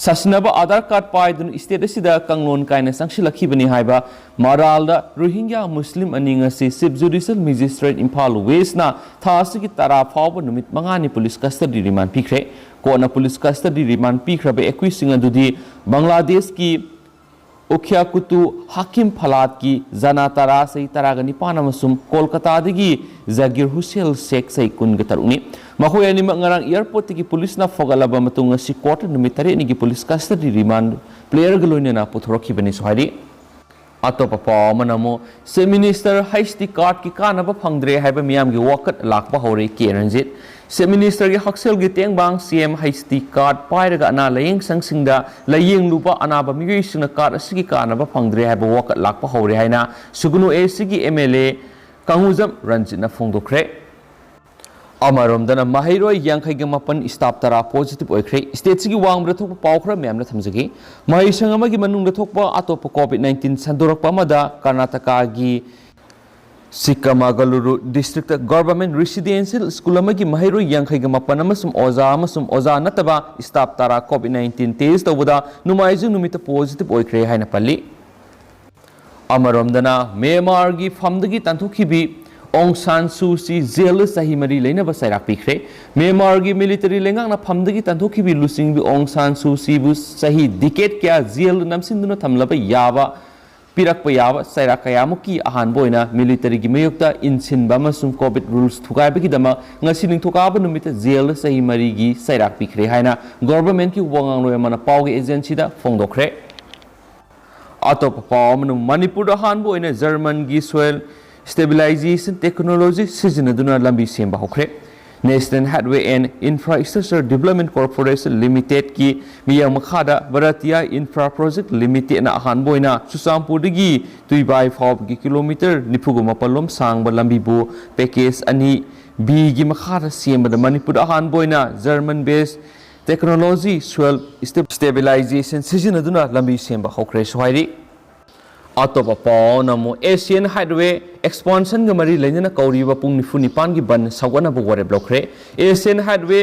ꯁꯥꯁꯤꯟꯅꯕ ꯑꯥꯙꯥꯔ ꯀꯥꯔꯗ ꯄꯥꯏꯗꯨꯅ ꯁ꯭ꯇꯦꯠ ꯑꯁꯤꯗ ꯀꯥꯡꯂꯣꯟ ꯀꯥꯏꯅ ꯆꯪꯁꯤꯜꯂꯛꯈꯤꯕꯅꯤ ꯍꯥꯏꯕ ꯃꯔꯥꯜꯗ ꯔꯣꯍꯤꯡꯒ꯭ꯌꯥ ꯃꯨꯁꯂꯤꯝ ꯑꯅꯤ ꯉꯁꯤ ꯆꯤꯐ ꯖꯨꯗꯤꯁꯤꯌꯦꯜ ꯃꯦꯖꯤꯁꯇ꯭ꯔꯦꯠ ꯏꯝꯐꯥꯜ ꯋꯦꯁꯅ ꯊꯥ ꯑꯁꯤꯒꯤ ꯇꯔꯥ ꯐꯥꯎꯕ ꯅꯨꯃꯤꯠ ꯃꯉꯥꯅꯤ ꯄꯨꯂꯤꯁ ꯀꯁꯇꯗꯤ ꯔꯤꯃꯥꯟ ꯄꯤꯈ꯭ꯔꯦ꯫ ꯀꯣꯔꯠꯅ ꯄꯨꯂꯤꯁ ꯀꯁꯇꯗꯤ ꯔꯤꯃꯥꯟ ꯄꯤꯈ꯭ꯔꯕ ꯑꯦꯀ꯭ꯌꯨꯁꯁꯤꯡ ꯑꯗꯨꯗꯤ ꯕꯪꯒ꯭ꯂꯥꯗꯦꯁꯀꯤ ꯎꯈ꯭ꯌꯥꯀꯨꯇꯨ ꯍꯥꯀꯤꯝ ꯐꯂꯥꯠꯀꯤ ꯖꯅꯥ ꯇꯔꯥ, ꯆꯍꯤ ꯇꯔꯥꯒ ꯅꯤꯄꯥꯟ, ꯑꯃꯁꯨꯡ ꯀꯣꯜꯀꯇꯥꯗꯒꯤ ꯖꯥꯒꯤꯔ ꯍꯨꯁꯦꯜ ꯁꯦꯈ, ꯆꯍꯤ ꯀꯨꯟꯒ ꯇꯔꯨꯛꯅꯤ꯫ ꯃꯈꯣꯏ ꯑꯅꯤꯃꯛ ꯉꯔꯥꯡ ꯑꯦꯌꯔꯄꯣꯔꯠꯇꯒꯤ ꯄꯨꯂꯤꯁꯅ ꯐꯥꯒꯠꯂꯕ ꯃꯇꯨꯡ ꯉꯁꯤ ꯀꯣꯔꯠꯇ ꯅꯨꯃꯤꯠ ꯇꯔꯦꯠꯅꯤꯒꯤ ꯄꯨꯂꯤꯁ ꯀꯁꯇꯗꯤ ꯔꯤꯃꯥꯟ ꯄ꯭ꯂꯦꯌꯔꯒ ꯂꯣꯏꯅꯅ ꯄꯨꯊꯣꯔꯛꯈꯤꯕꯅꯤꯁꯨ ꯍꯥꯏꯔꯤ꯫ ꯑꯇꯣꯞꯄ ꯄꯥꯎ ꯑꯃꯅ ꯑꯃꯨꯛ ꯆꯤꯐ ꯃꯤꯅꯤꯁꯇꯔ ꯍꯩꯆ ꯇꯤ ꯀꯥꯔꯗꯀꯤ ꯀꯥꯟꯅꯕ ꯐꯪꯗ꯭ꯔꯦ ꯍꯥꯏꯕ ꯃꯤꯌꯥꯝꯒꯤ ꯋꯥꯀꯠ ꯂꯥꯛꯄ ꯍꯧꯔꯦ꯫ ꯀꯦ ꯔꯟꯖꯤꯠ꯫ ꯆꯤꯐ ꯃꯤꯅꯤꯁꯇꯔꯒꯤ ꯍꯛꯁꯦꯜꯒꯤ ꯇꯦꯡꯕꯥꯡ ꯁꯤ ꯑꯦꯝ ꯍꯩꯆ ꯇꯤ ꯀꯥꯔꯗ ꯄꯥꯏꯔꯒ ꯑꯅꯥ ꯂꯥꯌꯦꯡ ꯁꯪꯁꯤꯡꯗ ꯂꯥꯌꯦꯡꯂꯨꯕ ꯑꯅꯥꯕ ꯃꯤꯑꯣꯏꯁꯤꯡꯅ ꯀꯥꯔꯗ ꯑꯁꯤꯒꯤ ꯀꯥꯟꯅꯕ ꯐꯪꯗ꯭ꯔꯦ ꯍꯥꯏꯕ ꯋꯥꯀꯠ ꯂꯥꯛꯄ ꯍꯧꯔꯦ ꯍꯥꯏꯅ ꯁꯨꯒꯅꯨ ꯑꯦ ꯁꯤꯒꯤ ꯑꯦꯝ ꯑꯦꯜ ꯑꯦ ꯀꯥꯡꯉꯨꯖꯝ ꯔꯟꯖꯤꯠꯅ ꯐꯣꯡꯗꯣꯛꯈ꯭ꯔꯦ꯫ ꯑꯃꯔꯣꯝꯗꯅ ꯃꯍꯩꯔꯣꯏ ꯌꯥꯡꯈꯩꯒ ꯃꯥꯄꯟ ꯁ꯭ꯇꯥꯐ ꯇꯔꯥ ꯄꯣꯖꯤꯇꯤꯚ ꯑꯣꯏꯈ꯭ꯔꯦ꯫ ꯁ꯭ꯇꯦꯠꯁꯤꯒꯤ ꯋꯥꯡꯃꯗ ꯊꯣꯛꯄ ꯄꯥꯎ ꯈꯔ ꯃꯌꯥꯝꯅ ꯊꯝꯖꯒꯦ꯫ ꯃꯍꯩꯁꯪ ꯑꯃꯒꯤ ꯃꯅꯨꯡꯗ ꯊꯣꯛꯄ ꯑꯇꯣꯞꯄ ꯀꯣꯚꯤꯗ ꯅꯥꯏꯟꯇꯤꯟ ꯁꯟꯗꯣꯔꯛꯄ ꯑꯃꯗ ꯀꯔꯅꯥꯇꯀꯥꯒꯤ ꯁꯤꯛꯀꯃꯒꯂꯨꯔꯨ ꯗꯤꯁꯇ꯭ꯔꯤꯛꯇ ꯒꯚꯔꯟꯃꯦꯟꯠ ꯔꯤꯁꯤꯗꯦꯟꯁꯤꯌꯦꯜ ꯁ꯭ꯀꯨꯜ ꯑꯃꯒꯤ ꯃꯍꯩꯔꯣꯏ ꯌꯥꯡꯈꯩꯒ ꯃꯥꯄꯟ ꯑꯃꯁꯨꯡ ꯑꯣꯖꯥ ꯑꯃꯁꯨꯡ ꯑꯣꯖꯥ ꯅꯠꯇꯕ ꯁ꯭ꯇꯥꯐ ꯇꯔꯥ ꯀꯣꯚꯤꯗ ꯅꯥꯏꯟꯇꯤꯟ ꯇꯦꯁ ꯇꯧꯕꯗ ꯅꯣꯡꯃꯥꯏꯖꯤꯡ ꯅꯨꯃꯤꯠꯇ ꯄꯣꯖꯤꯇꯤꯚ ꯑꯣꯏꯈ꯭ꯔꯦ ꯍꯥꯏꯅ ꯄꯜꯂꯤ꯫ ꯑꯃꯔꯣꯝꯗꯅ ꯃ꯭ꯌꯥꯟꯃꯥꯔꯒꯤ ꯐꯝꯗꯒꯤ ꯇꯥꯟꯊꯣꯛꯈꯤꯕꯤ ꯑꯣꯡ ꯁꯥꯟ ꯁꯨ ꯆꯤ ꯖꯦꯜꯗ ꯆꯍꯤ ꯃꯔꯤ ꯂꯩꯅꯕ ꯆꯩꯔꯥꯛ ꯄꯤꯈ꯭ꯔꯦ꯫ ꯃ꯭ꯌꯥꯟꯃꯥꯔꯒꯤ ꯃꯤꯂꯤꯇꯔꯤ ꯂꯩꯉꯥꯛꯅ ꯐꯝꯗꯒꯤ ꯇꯥꯟꯊꯣꯛꯈꯤꯕꯤ ꯂꯨꯆꯤꯡꯕꯤ ꯑꯣꯡ ꯁꯥꯟ ꯁꯨ ꯆꯤꯕꯨ ꯆꯍꯤ ꯗꯤꯀꯦꯠ ꯀꯌꯥ ꯖꯦꯜꯗ ꯅꯝꯁꯤꯟꯗꯨꯅ ꯊꯝꯂꯕ ꯌꯥꯕ ꯄꯤꯔꯛꯄ ꯌꯥꯕ ꯆꯩꯔꯥꯛ ꯀꯌꯥꯃꯨꯛꯀꯤ ꯑꯍꯥꯟꯕ ꯑꯣꯏꯅ ꯃꯤꯂꯤꯇꯔꯤꯒꯤ ꯃꯥꯌꯣꯛꯇ ꯏꯟꯁꯤꯟꯕ ꯑꯃꯁꯨꯡ ꯀꯣꯚꯤꯗ ꯔꯨꯜꯁ ꯊꯨꯒꯥꯏꯕꯒꯤꯗꯃꯛ ꯉꯁꯤ ꯅꯤꯡꯊꯧꯀꯥꯕ ꯅꯨꯃꯤꯠꯇ ꯖꯦꯜꯗ ꯆꯍꯤ ꯃꯔꯤꯒꯤ ꯆꯩꯔꯥꯛ ꯄꯤꯈ꯭ꯔꯦ ꯍꯥꯏꯅ ꯒꯣꯚꯔꯟꯃꯦꯟꯠꯀꯤ ꯋꯥ ꯉꯥꯡꯂꯣꯏ ꯑꯃꯅ ꯄꯥꯎꯒꯤ ꯑꯦꯖꯦꯟꯁꯤꯗ ꯐꯣꯡꯗꯣꯛꯈ꯭ꯔꯦ꯫ ꯑꯇꯣꯞꯄ ꯄꯥꯎ ꯑꯃꯅ, ꯃꯅꯤꯄꯨꯔꯗ ꯑꯍꯥꯟꯕ ꯑꯣꯏꯅ ꯖꯔꯃꯟꯒꯤ ꯁꯣꯏꯜ ꯁ꯭ꯇꯦꯕꯤꯂꯥꯏꯖꯦꯁꯟ ꯇꯦꯛꯅꯣꯂꯣꯖꯤ ꯁꯤꯖꯤꯟꯅꯗꯨꯅ ꯂꯝꯕꯤ ꯁꯦꯝꯕ ꯍꯧꯈ꯭ꯔꯦ꯫ National Highway and Infrastructure Development Corporation Limitedꯀꯤ ꯃꯤꯠꯌꯦꯡ ꯃꯈꯥꯗ ꯚꯥꯔꯇꯤꯌꯥ ꯏꯟꯐ꯭ꯔꯥ ꯄ꯭ꯔꯣꯖꯦꯛ ꯂꯤꯃꯤꯇꯦꯗꯅ ꯑꯍꯥꯟꯕ ꯑꯣꯏꯅ ꯆꯨꯔꯆꯥꯟꯄꯨꯔꯗꯒꯤ ꯇꯨꯏꯕꯥꯏ ꯐꯥꯎꯕꯒꯤ ꯀꯤꯂꯣꯃꯤꯇꯔ ꯅꯤꯐꯨꯒ ꯃꯥꯄꯜ ꯂꯣꯝ ꯁꯥꯡꯕ ꯂꯝꯕꯤꯕꯨ ꯄꯦꯀꯦꯖ ꯑꯅꯤ ꯕꯤꯒꯤ ꯃꯈꯥꯗ ꯁꯦꯝꯕꯗ ꯃꯅꯤꯄꯨꯔꯗ ꯑꯍꯥꯟꯕ ꯑꯣꯏꯅ ꯖꯔꯃꯟ ꯕꯦꯁ ꯇꯦꯛꯅꯣꯂꯣꯖꯤ ꯁꯣꯏꯜ ꯁ꯭ꯇꯦꯕꯤꯂꯥꯏꯖꯦꯁꯟ ꯁꯤꯖꯤꯟꯅꯗꯨꯅ ꯂꯝꯕꯤ ꯁꯦꯝꯕ ꯍꯧꯈ꯭ꯔꯦꯁꯨ ꯍꯥꯏꯔꯤ꯫ ꯑꯇꯣꯞꯄ ꯄꯥꯎ ꯑꯃꯅ ꯑꯃꯨꯛ ꯑꯦꯁꯤꯌꯥꯟ ꯍꯥꯏꯠꯋꯦ ꯑꯦꯛꯁꯄꯥꯟꯁꯟꯒ ꯃꯔꯤ ꯂꯩꯅꯅ ꯀꯧꯔꯤꯕ ꯄꯨꯡ ꯅꯤꯐꯨ ꯅꯤꯄꯥꯟꯒꯤ ꯕꯟ ꯁꯧꯒꯠꯅꯕ ꯋꯥꯔꯦꯞ ꯂꯧꯈ꯭ꯔꯦ꯫ ꯑꯦꯁꯤꯌꯥꯟ ꯍꯥꯏꯠꯋꯦ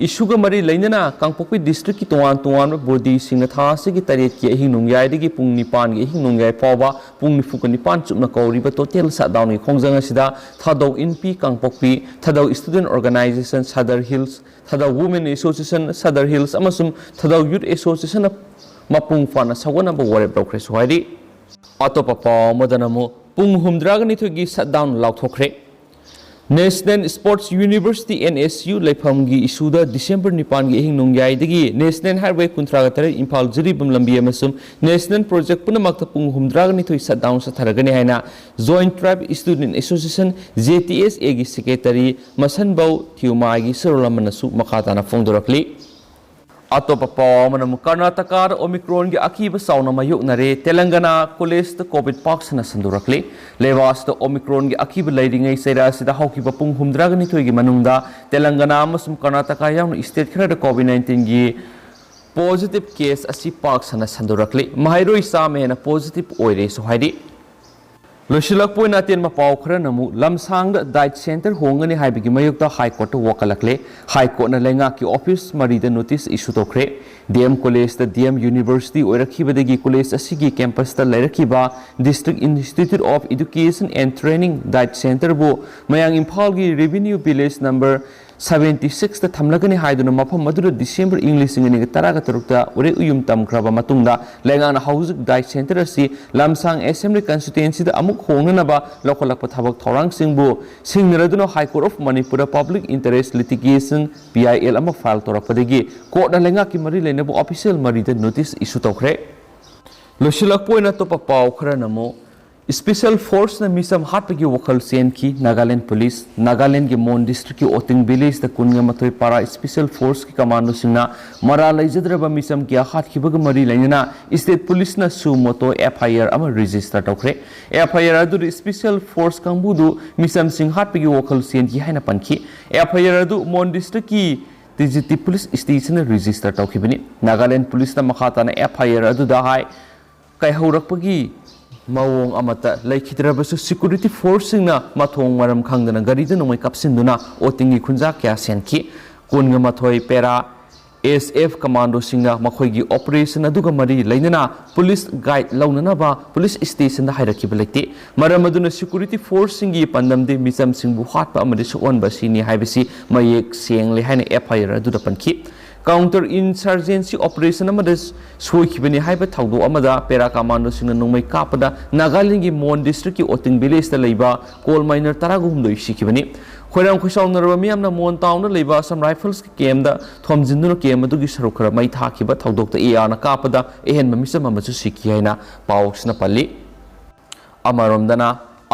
Issue-ꯒ ꯃꯔꯤ ꯂꯩꯅꯅ ꯀꯥꯡꯄꯣꯛꯄꯤ district-ꯀꯤ ꯇꯣꯉꯥꯟ ꯇꯣꯉꯥꯟꯕ body-ꯁꯤꯡꯅ ꯊꯥ ꯑꯁꯤꯒꯤ ꯇꯔꯦꯠꯀꯤ ꯑꯍꯤꯡ ꯅꯣꯡꯌꯥꯏꯗꯒꯤ ꯄꯨꯡ ꯅꯤꯄꯥꯟꯒꯤ ꯑꯍꯤꯡ ꯅꯣꯡꯌꯥꯏ ꯐꯥꯎꯕ ꯄꯨꯡ ꯅꯤꯐꯨꯒ ꯅꯤꯄꯥꯟ ꯆꯨꯞꯅ ꯀꯧꯔꯤꯕ total shutdown-ꯒꯤ ꯈꯣꯡꯖꯪ ꯑꯁꯤꯗ ꯊꯥꯗꯧ ꯏꯟꯄꯤ ꯀꯥꯡꯄꯣꯛꯄꯤ, ꯊꯥꯗꯧ Student Organisation Sadar Hills, ꯊꯥꯗꯧ Women Association Sadar Hills ꯑꯃꯁꯨꯡ ꯊꯥꯗꯧ Youth Association-ꯅ ꯃꯄꯨꯡ ꯐꯥꯅ ꯁꯧꯒꯠꯅꯕ ꯋꯥꯔꯦꯞ ꯂꯧꯈ꯭ꯔꯦꯁꯨ ꯍꯥꯏꯔꯤ꯫ ꯑꯇꯣꯞꯄ ꯄꯥꯎ ꯑꯃꯗꯅ ꯑꯃꯨꯛ ꯄꯨꯡ ꯍꯨꯝꯗ꯭ꯔꯥꯒ ꯅꯤꯊꯣꯏꯒꯤ shutdown ꯂꯥꯎꯊꯣꯛꯈ꯭ꯔꯦ꯫ National Sports University, N S U, ꯂꯩꯐꯝꯒꯤ issue-ꯗ December ꯅꯤꯄꯥꯟꯒꯤ ꯑꯍꯤꯡ ꯅꯣꯡꯌꯥꯏꯗꯒꯤ National Highway ꯀꯨꯟꯊ꯭ꯔꯥꯒ ꯇꯔꯦꯠ ꯏꯝꯐꯥꯜ ꯖꯤꯔꯤꯕꯥꯝ ꯂꯝꯕꯤ ꯑꯃꯁꯨꯡ national project ꯄꯨꯝꯅꯃꯛꯇ ꯄꯨꯡ ꯍꯨꯝꯗ꯭ꯔꯥꯒ ꯅꯤꯊꯣꯏ shutdown ꯆꯠꯊꯔꯒꯅꯤ ꯍꯥꯏꯅ Joint Tribe Student Association, J T S A-ꯒꯤ secretary ꯃꯁꯟꯕꯧ ꯊꯤꯌꯨꯃꯥꯏꯒꯤ ꯁꯔꯣꯜ ꯑꯃꯅꯁꯨ ꯃꯈꯥ ꯇꯥꯅ ꯐꯣꯡꯗꯣꯔꯛꯂꯤ꯫ ꯑꯇꯣꯞꯄ ꯄꯥꯎ ꯑꯃꯅ ꯑꯃꯨꯛ ꯀꯔꯅꯥꯇꯀꯥꯗ Omicron-ꯒꯤ ꯑꯀꯤꯕ ꯆꯥꯎꯅ ꯃꯥꯌꯣꯛꯅꯔꯦ꯫ ꯇꯦꯂꯪꯒꯅꯥ college-ꯇ COVID ꯄꯥꯛ ꯁꯟꯅ ꯁꯟꯗꯣꯔꯛꯂꯤ꯫ ꯂꯩꯕꯥꯛ ꯑꯁꯤꯗ Omicron-ꯒꯤ ꯑꯀꯤꯕ ꯂꯩꯔꯤꯉꯩ ꯆꯩꯔꯥ ꯑꯁꯤꯗ ꯍꯧꯈꯤꯕ ꯄꯨꯡ ꯍꯨꯝꯗ꯭ꯔꯥꯒ ꯅꯤꯊꯣꯏꯒꯤ ꯃꯅꯨꯡꯗ ꯇꯦꯂꯪꯒꯅꯥ ꯑꯃꯁꯨꯡ ꯀꯔꯅꯥꯇꯀꯥ ꯌꯥꯎꯅ state ꯈꯔꯗ COVID nineteen-ꯒꯤ positive case ꯑꯁꯤ ꯄꯥꯛ ꯁꯟꯅ ꯁꯟꯗꯣꯔꯛꯂꯤ꯫ ꯃꯍꯩꯔꯣꯏ ꯆꯥꯝꯃ ꯍꯦꯟꯅ positive ꯑꯣꯏꯔꯦꯁꯨ ꯍꯥꯏꯔꯤ꯫ ꯂꯣꯏꯁꯤꯜꯂꯛꯄ ꯑꯣꯏꯅ ꯑꯇꯦꯟꯕ ꯄꯥꯎ ꯈꯔꯅ ꯑꯃꯨꯛ ꯂꯝꯁꯥꯡꯗ diet center ꯍꯣꯡꯒꯅꯤ ꯍꯥꯏꯕꯒꯤ ꯃꯥꯌꯣꯛꯇ High Court-ꯇ ꯋꯥꯀꯠꯂꯛꯂꯦ꯫ High Court-ꯅ ꯂꯩꯉꯥꯛꯀꯤ office ꯃꯔꯤꯗ notice issue ꯇꯧꯈ꯭ꯔꯦ꯫ D M College-ꯇ D M University ꯑꯣꯏꯔꯛꯈꯤꯕꯗꯒꯤ college ꯑꯁꯤꯒꯤ campus-ꯇ ꯂꯩꯔꯛꯈꯤꯕ District Institute of Education and Training diet center-ꯕꯨ ꯃꯌꯥꯡ ꯏꯝꯐꯥꯜꯒꯤ Revenue Village number seventy six-ꯇ ꯊꯝꯂꯒꯅꯤ ꯍꯥꯏꯗꯨꯅ ꯃꯐꯝ ꯑꯗꯨꯗ December ꯏꯪ ꯂꯤꯁꯤꯡ ꯑꯅꯤꯒ ꯇꯔꯥꯒ ꯇꯔꯨꯛꯇ ꯎꯔꯦꯛ ꯎꯌꯨꯝ ꯇꯝꯈ꯭ꯔꯕ ꯃꯇꯨꯡꯗ ꯂꯩꯉꯥꯛꯅ ꯍꯧꯖꯤꯛ diet center ꯑꯁꯤ ꯂꯝꯁꯥꯡ Assembly Constituency-ꯗ ꯑꯃꯨꯛ ꯍꯣꯡꯅꯅꯕ ꯂꯧꯈꯠꯂꯛꯄ ꯊꯕꯛ ꯊꯧꯔꯥꯡꯁꯤꯡꯕꯨ ꯁꯤꯡꯅꯔꯗꯨꯅ High Court of Manipur-ꯗ Public Interest Litigation, P I L, ꯑꯃ file ꯇꯧꯔꯛꯄꯗꯒꯤ court-ꯅ ꯂꯩꯉꯥꯛꯀꯤ ꯃꯔꯤ ꯂꯩꯅꯕ official ꯃꯔꯤꯗ notice issue ꯇꯧꯈ꯭ꯔꯦ꯫ ꯂꯣꯏꯁꯤꯜꯂꯛꯄ ꯑꯣꯏꯅ ꯑꯇꯣꯞꯄ ꯄꯥꯎ ꯈꯔꯅ ꯑꯃꯨꯛ Special Force-ꯅ ꯃꯤꯆꯝ ꯍꯥꯠꯄꯒꯤ ꯋꯥꯈꯜ ꯆꯦꯟꯈꯤ꯫ Nagaland Police, Nagaland-ꯒꯤ Mon District-ꯀꯤ Oting Village-ꯇ ꯀꯨꯟꯒ ꯃꯥꯊꯣꯏ ꯄꯥꯔꯥ Special Force-ꯀꯤ commando-ꯁꯤꯡꯅ ꯃꯔꯥꯜ ꯂꯩꯖꯗ꯭ꯔꯕ ꯃꯤꯆꯝ ꯀꯌꯥ ꯍꯥꯠꯈꯤꯕꯒ ꯃꯔꯤ ꯂꯩꯅꯅ state police-ꯅ suo motu F I R ꯑꯃ register ꯇꯧꯈ꯭ꯔꯦ꯫ F I R ꯑꯗꯨꯗ Special Force ꯀꯥꯡꯕꯨꯗꯨ ꯃꯤꯆꯝꯁꯤꯡ ꯍꯥꯠꯄꯒꯤ ꯋꯥꯈꯜ ꯆꯦꯟꯈꯤ ꯍꯥꯏꯅ ꯄꯟꯈꯤ꯫ F I R ꯑꯗꯨ Mon District-ꯀꯤ T G T Police Station-ꯗ register ꯇꯧꯈꯤꯕꯅꯤ꯫ Nagaland Police-ꯅ ꯃꯈꯥ ꯇꯥꯅ F I R ꯑꯗꯨꯗ ꯍꯥꯏ, ꯀꯥꯏꯍꯧꯔꯛꯄꯒꯤ ꯃꯑꯣꯡ ꯑꯃꯠꯇ ꯂꯩꯈꯤꯗ꯭ꯔꯕꯁꯨ security force-ꯁꯤꯡꯅ ꯃꯊꯣꯡ ꯃꯔꯝ ꯈꯪꯗꯅ ꯒꯥꯔꯤꯗ ꯅꯣꯡꯃꯩ ꯀꯥꯞꯁꯤꯟꯗꯨꯅ Oting-ꯒꯤ ꯈꯨꯟꯖꯥ ꯀꯌꯥ ꯁꯦꯟꯈꯤ꯫ ꯀꯨꯟꯒ ꯃꯥꯊꯣꯏ ꯄꯦꯔꯥ ꯑꯦꯁ ꯑꯦꯐ ꯀꯃꯥꯟꯗꯣꯁꯤꯡꯅ ꯃꯈꯣꯏꯒꯤ ꯑꯣꯄꯔꯦꯁꯟ ꯑꯗꯨꯒ ꯃꯔꯤ ꯂꯩꯅꯅ ꯄꯨꯂꯤꯁ ꯒꯥꯏꯗ ꯂꯧꯅꯅꯕ ꯄꯨꯂꯤꯁ ꯁ꯭ꯇꯦꯁꯟꯗ ꯍꯥꯏꯔꯛꯈꯤꯕ ꯂꯩꯇꯦ꯫ ꯃꯔꯝ ꯑꯗꯨꯅ ꯁꯦꯀ꯭ꯌꯨꯔꯤꯇꯤ ꯐꯣꯔꯁꯁꯤꯡꯒꯤ ꯄꯥꯟꯗꯝꯗꯤ ꯃꯤꯆꯝꯁꯤꯡꯕꯨ ꯍꯥꯠꯄ ꯑꯃꯗꯤ ꯁꯣꯛꯍꯟꯕ ꯑꯁꯤꯅꯤ ꯍꯥꯏꯕꯁꯤ ꯃꯌꯦꯛ ꯁꯦꯡꯂꯦ ꯍꯥꯏꯅ ꯑꯦꯐ ꯑꯥꯏ ꯑꯥꯔ ꯑꯗꯨꯗ ꯄꯟꯈꯤ꯫ ꯀꯥꯎꯟꯇꯔ ꯏꯟꯁꯔꯖꯦꯟꯁꯤ ꯑꯣꯄꯔꯦꯁꯟ ꯑꯃꯗ ꯁꯣꯏꯈꯤꯕꯅꯤ ꯍꯥꯏꯕ ꯊꯧꯗꯣꯛ ꯑꯃꯗ ꯄꯦꯔꯥ ꯀꯃꯥꯟꯗꯣꯁꯤꯡꯅ ꯅꯣꯡꯃꯩ ꯀꯥꯞꯄꯗ ꯅꯥꯒꯥꯂꯦꯟꯒꯤ ꯃꯣꯟ ꯗꯤꯁꯇ꯭ꯔꯤꯛꯀꯤ ꯑꯣꯇꯤꯡ ꯚꯤꯂꯦꯖꯇ ꯂꯩꯕ ꯀꯣꯜ ꯃꯥꯏꯅꯔ ꯇꯔꯥꯒ ꯍꯨꯝꯗꯣꯏ ꯁꯤꯈꯤꯕꯅꯤ꯫ ꯈꯣꯏꯔꯥꯡ ꯈꯣꯏꯁꯥꯎꯅꯔꯕ ꯃꯤꯌꯥꯝꯅ ꯃꯣꯟ ꯇꯥꯎꯟꯗ ꯂꯩꯕ ꯑꯁꯥꯝ ꯔꯥꯏꯐꯜꯁꯀꯤ ꯀꯦꯝꯗ ꯊꯣꯝꯖꯤꯟꯗꯨꯅ ꯀꯦꯝ ꯑꯗꯨꯒꯤ ꯁꯔꯨꯛ ꯈꯔ ꯃꯩ ꯊꯥꯈꯤꯕ ꯊꯧꯗꯣꯛꯇ ꯑꯦ ꯑꯥꯔꯅ ꯀꯥꯞꯄꯗ ꯑꯍꯦꯟꯕ ꯃꯤꯆꯝ ꯑꯃꯁꯨ ꯁꯤꯈꯤ ꯍꯥꯏꯅ ꯄꯥꯎꯁꯤꯅ ꯄꯜꯂꯤ꯫ ꯑꯃꯔꯣꯝꯗꯅ,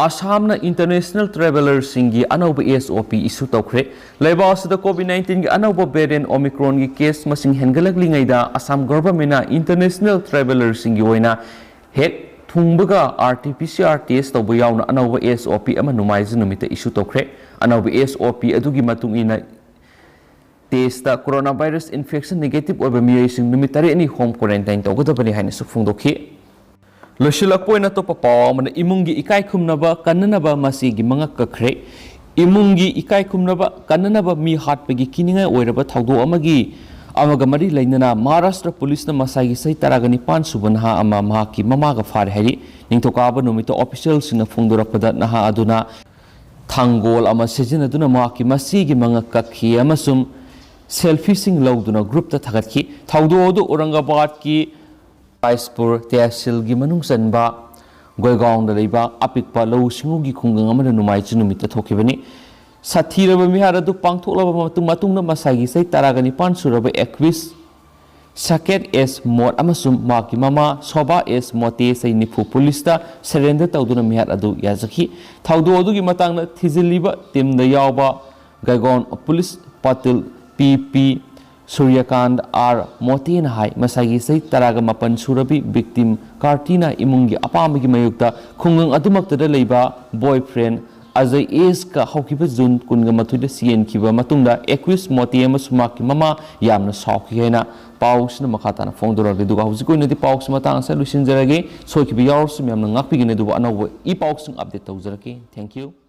ꯑꯁꯥꯝꯅ ꯏꯟꯇꯔꯅꯦꯁꯅꯦꯜ ꯇ꯭ꯔꯦꯚꯦꯂꯔꯁꯤꯡꯒꯤ ꯑꯅꯧꯕ ꯑꯦꯁ ꯑꯣ ꯄꯤ ꯏꯁꯨ ꯇꯧꯈ꯭ꯔꯦ꯫ ꯂꯩꯕꯥꯛ ꯑꯁꯤꯗ ꯀꯣꯚꯤꯗ ꯅꯥꯏꯟꯇꯤꯟꯒꯤ ꯑꯅꯧꯕ ꯚꯦꯔꯤꯌꯦꯟꯠ ꯑꯣꯃꯤꯀ꯭ꯔꯣꯟꯒꯤ ꯀꯦꯁ ꯃꯁꯤꯡ ꯍꯦꯟꯒꯠꯂꯛꯂꯤꯉꯩꯗ ꯑꯁꯥꯝ ꯒꯣꯚꯔꯟꯃꯦꯟꯠꯅ ꯏꯟꯇꯔꯅꯦꯁꯅꯦꯜ ꯇ꯭ꯔꯦꯚꯦꯂꯔꯁꯤꯡꯒꯤ ꯑꯣꯏꯅ ꯍꯦꯛ ꯊꯨꯡꯕꯒ R T P C R test ꯇꯧꯕ ꯌꯥꯎꯅ ꯑꯅꯧꯕ ꯑꯦꯁ ꯑꯣ ꯄꯤ ꯑꯃ ꯅꯣꯡꯃꯥꯏꯖꯤꯡ ꯅꯨꯃꯤꯠꯇ ꯏꯁꯨ ꯇꯧꯈ꯭ꯔꯦ꯫ ꯑꯅꯧꯕ ꯑꯦꯁ ꯑꯣ ꯄꯤ ꯑꯗꯨꯒꯤ ꯃꯇꯨꯡ ꯏꯟꯅ test corona virus infection negative ꯑꯣꯏꯕ ꯃꯤꯑꯣꯏꯁꯤꯡ ꯅꯨꯃꯤꯠ ꯇꯔꯦꯠꯅꯤ ꯍꯣꯝ ꯀ꯭ꯋꯥꯔꯦꯟꯇꯥꯏꯟ ꯇꯧꯒꯗꯕꯅꯤ ꯍꯥꯏꯅꯁꯨ ꯐꯣꯡꯗꯣꯛꯈꯤ꯫ ꯂꯣꯏꯁꯤꯜꯂꯛꯄ ꯑꯣꯏꯅ ꯑꯇꯣꯞꯄ ꯄꯥꯎ ꯑꯃꯅ, ꯏꯃꯨꯡꯒꯤ ꯏꯀꯥꯏ ꯈꯨꯝꯅꯕ ꯀꯟꯅꯅꯕ ꯃꯆꯦꯒꯤ ꯃꯉꯛ ꯀꯛꯈ꯭ꯔꯦ꯫ ꯏꯃꯨꯡꯒꯤ ꯏꯀꯥꯏ ꯈꯨꯝꯅꯕ ꯀꯟꯅꯅꯕ ꯃꯤ ꯍꯥꯠꯄꯒꯤ ꯀꯤꯅꯤꯡꯉꯥꯏ ꯑꯣꯏꯔꯕ ꯊꯧꯗꯣꯛ ꯑꯃꯒꯤ ꯑꯃꯒ ꯃꯔꯤ ꯂꯩꯅꯅ ꯃꯍꯥꯔꯥꯁꯇ꯭ꯔ ꯄꯨꯂꯤꯁꯅ ꯃꯁꯥꯏꯒꯤ ꯆꯍꯤ ꯇꯔꯥꯒ ꯅꯤꯄꯥꯟ ꯁꯨꯕ ꯅꯍꯥ ꯑꯃ ꯃꯍꯥꯛꯀꯤ ꯃꯃꯥꯒ ꯐꯥꯔꯦ ꯍꯥꯏꯔꯤ꯫ ꯅꯤꯡꯊꯧꯀꯥꯕ ꯅꯨꯃꯤꯠꯇ ꯑꯣꯐꯤꯁꯤꯌꯦꯜꯁꯤꯡꯅ ꯐꯣꯡꯗꯣꯔꯛꯄꯗ, ꯅꯍꯥ ꯑꯗꯨꯅ ꯊꯥꯡꯒꯣꯜ ꯑꯃ ꯁꯤꯖꯤꯟꯅꯗꯨꯅ ꯃꯍꯥꯛꯀꯤ ꯃꯆꯦꯒꯤ ꯃꯉꯛ ꯀꯛꯈꯤ ꯑꯃꯁꯨꯡ ꯁꯦꯜꯐꯤꯁꯤꯡ ꯂꯧꯗꯨꯅ ꯒ꯭ꯔꯨꯞꯇ ꯊꯥꯒꯠꯈꯤ꯫ ꯊꯧꯗꯣꯛ ꯑꯗꯨ ꯑꯧꯔꯪꯒꯥꯕꯥꯗꯀꯤ ꯀꯥꯏꯁꯄꯨꯔ ꯇꯦꯍꯁꯤꯜꯒꯤ ꯃꯅꯨꯡ ꯆꯟꯕ ꯒꯣꯏꯒꯥꯎꯟꯗ ꯂꯩꯕ ꯑꯄꯤꯛꯄ ꯂꯧꯎ ꯁꯤꯡꯎꯒꯤ ꯈꯨꯡꯒꯪ ꯑꯃꯗ ꯅꯣꯡꯃꯥꯏꯖꯤꯡ ꯅꯨꯃꯤꯠꯇ ꯊꯣꯛꯈꯤꯕꯅꯤ꯫ ꯁꯥꯊꯤꯔꯕ ꯃꯤꯍꯥꯠ ꯑꯗꯨ ꯄꯥꯡꯊꯣꯛꯂꯕ ꯃꯇꯨꯡ, ꯃꯇꯨꯡꯗ ꯃꯁꯥꯒꯤ ꯆꯍꯤ ꯇꯔꯥꯒ ꯅꯤꯄꯥꯟ ꯁꯨꯔꯕ ꯑꯦꯀ꯭ꯋꯤꯁ ꯁꯀꯦꯠ ꯑꯦꯁ ꯃꯣꯠ ꯑꯃꯁꯨꯡ ꯃꯍꯥꯛꯀꯤ ꯃꯃꯥ ꯁꯣꯚꯥ ꯑꯦꯁ ꯃꯣꯇꯦ, ꯆꯍꯤ ꯅꯤꯐꯨ, ꯄꯨꯂꯤꯁꯇ ꯁꯔꯦꯟꯗꯔ ꯇꯧꯗꯨꯅ ꯃꯤꯍꯥꯠ ꯑꯗꯨ ꯌꯥꯖꯈꯤ꯫ ꯊꯧꯗꯣꯛ ꯑꯗꯨꯒꯤ ꯃꯇꯥꯡꯗ ꯊꯤꯖꯤꯜꯂꯤꯕ ꯇꯤꯝꯗ ꯌꯥꯎꯕ ꯒꯥꯏꯒꯣꯟ ꯄꯨꯂꯤꯁ ꯄꯥꯇꯤꯜ ꯄꯤ ꯄꯤ ꯁꯨꯔ꯭ꯌꯀꯥꯟꯠ ꯑꯥꯔ ꯃꯣꯇꯦꯅ ꯍꯥꯏ, ꯃꯁꯥꯒꯤ ꯆꯍꯤ ꯇꯔꯥꯒ ꯃꯥꯄꯟ ꯁꯨꯔꯕꯤ ꯚꯤꯛꯇꯤꯝ ꯀꯥꯔꯇꯤꯅ ꯏꯃꯨꯡꯒꯤ ꯑꯄꯥꯝꯕꯒꯤ ꯃꯥꯌꯣꯛꯇ ꯈꯨꯡꯒꯪ ꯑꯗꯨꯃꯛꯇꯗ ꯂꯩꯕ ꯕꯣꯏ ꯐ꯭ꯔꯦꯟ ꯑꯖꯌ ꯑꯦꯁꯀ ꯍꯧꯈꯤꯕ ꯖꯨꯟ ꯀꯨꯟꯒ ꯃꯥꯊꯣꯏꯗ ꯆꯦꯟꯈꯤꯕ ꯃꯇꯨꯡꯗ ꯑꯦꯀ꯭ꯋꯤꯁ ꯃꯣꯇꯦ ꯑꯃꯁꯨꯡ ꯃꯍꯥꯛꯀꯤ ꯃꯃꯥ ꯌꯥꯝꯅ ꯁꯥꯎꯈꯤ ꯍꯥꯏꯅ ꯄꯥꯎꯁꯤꯅ ꯃꯈꯥ ꯇꯥꯅ ꯐꯣꯡꯗꯣꯔꯛꯂꯤ꯫ ꯑꯗꯨꯒ ꯍꯧꯖꯤꯛꯀꯤ ꯑꯣꯏꯅꯗꯤ ꯄꯥꯎꯁꯤ ꯃꯇꯥꯡ ꯑꯁꯤꯗ ꯂꯣꯏꯁꯤꯟꯖꯔꯒꯦ꯫ ꯁꯣꯏꯈꯤꯕ ꯌꯥꯎꯔꯁꯨ ꯃꯌꯥꯝꯅ ꯉꯥꯛꯄꯤꯒꯅꯤ, ꯑꯗꯨꯕꯨ ꯑꯅꯧꯕ ꯏ ꯄꯥꯎꯁꯤꯡ ꯑꯞꯗꯦꯠ ꯇꯧꯖꯔꯛꯀꯦ꯫ Thank you꯫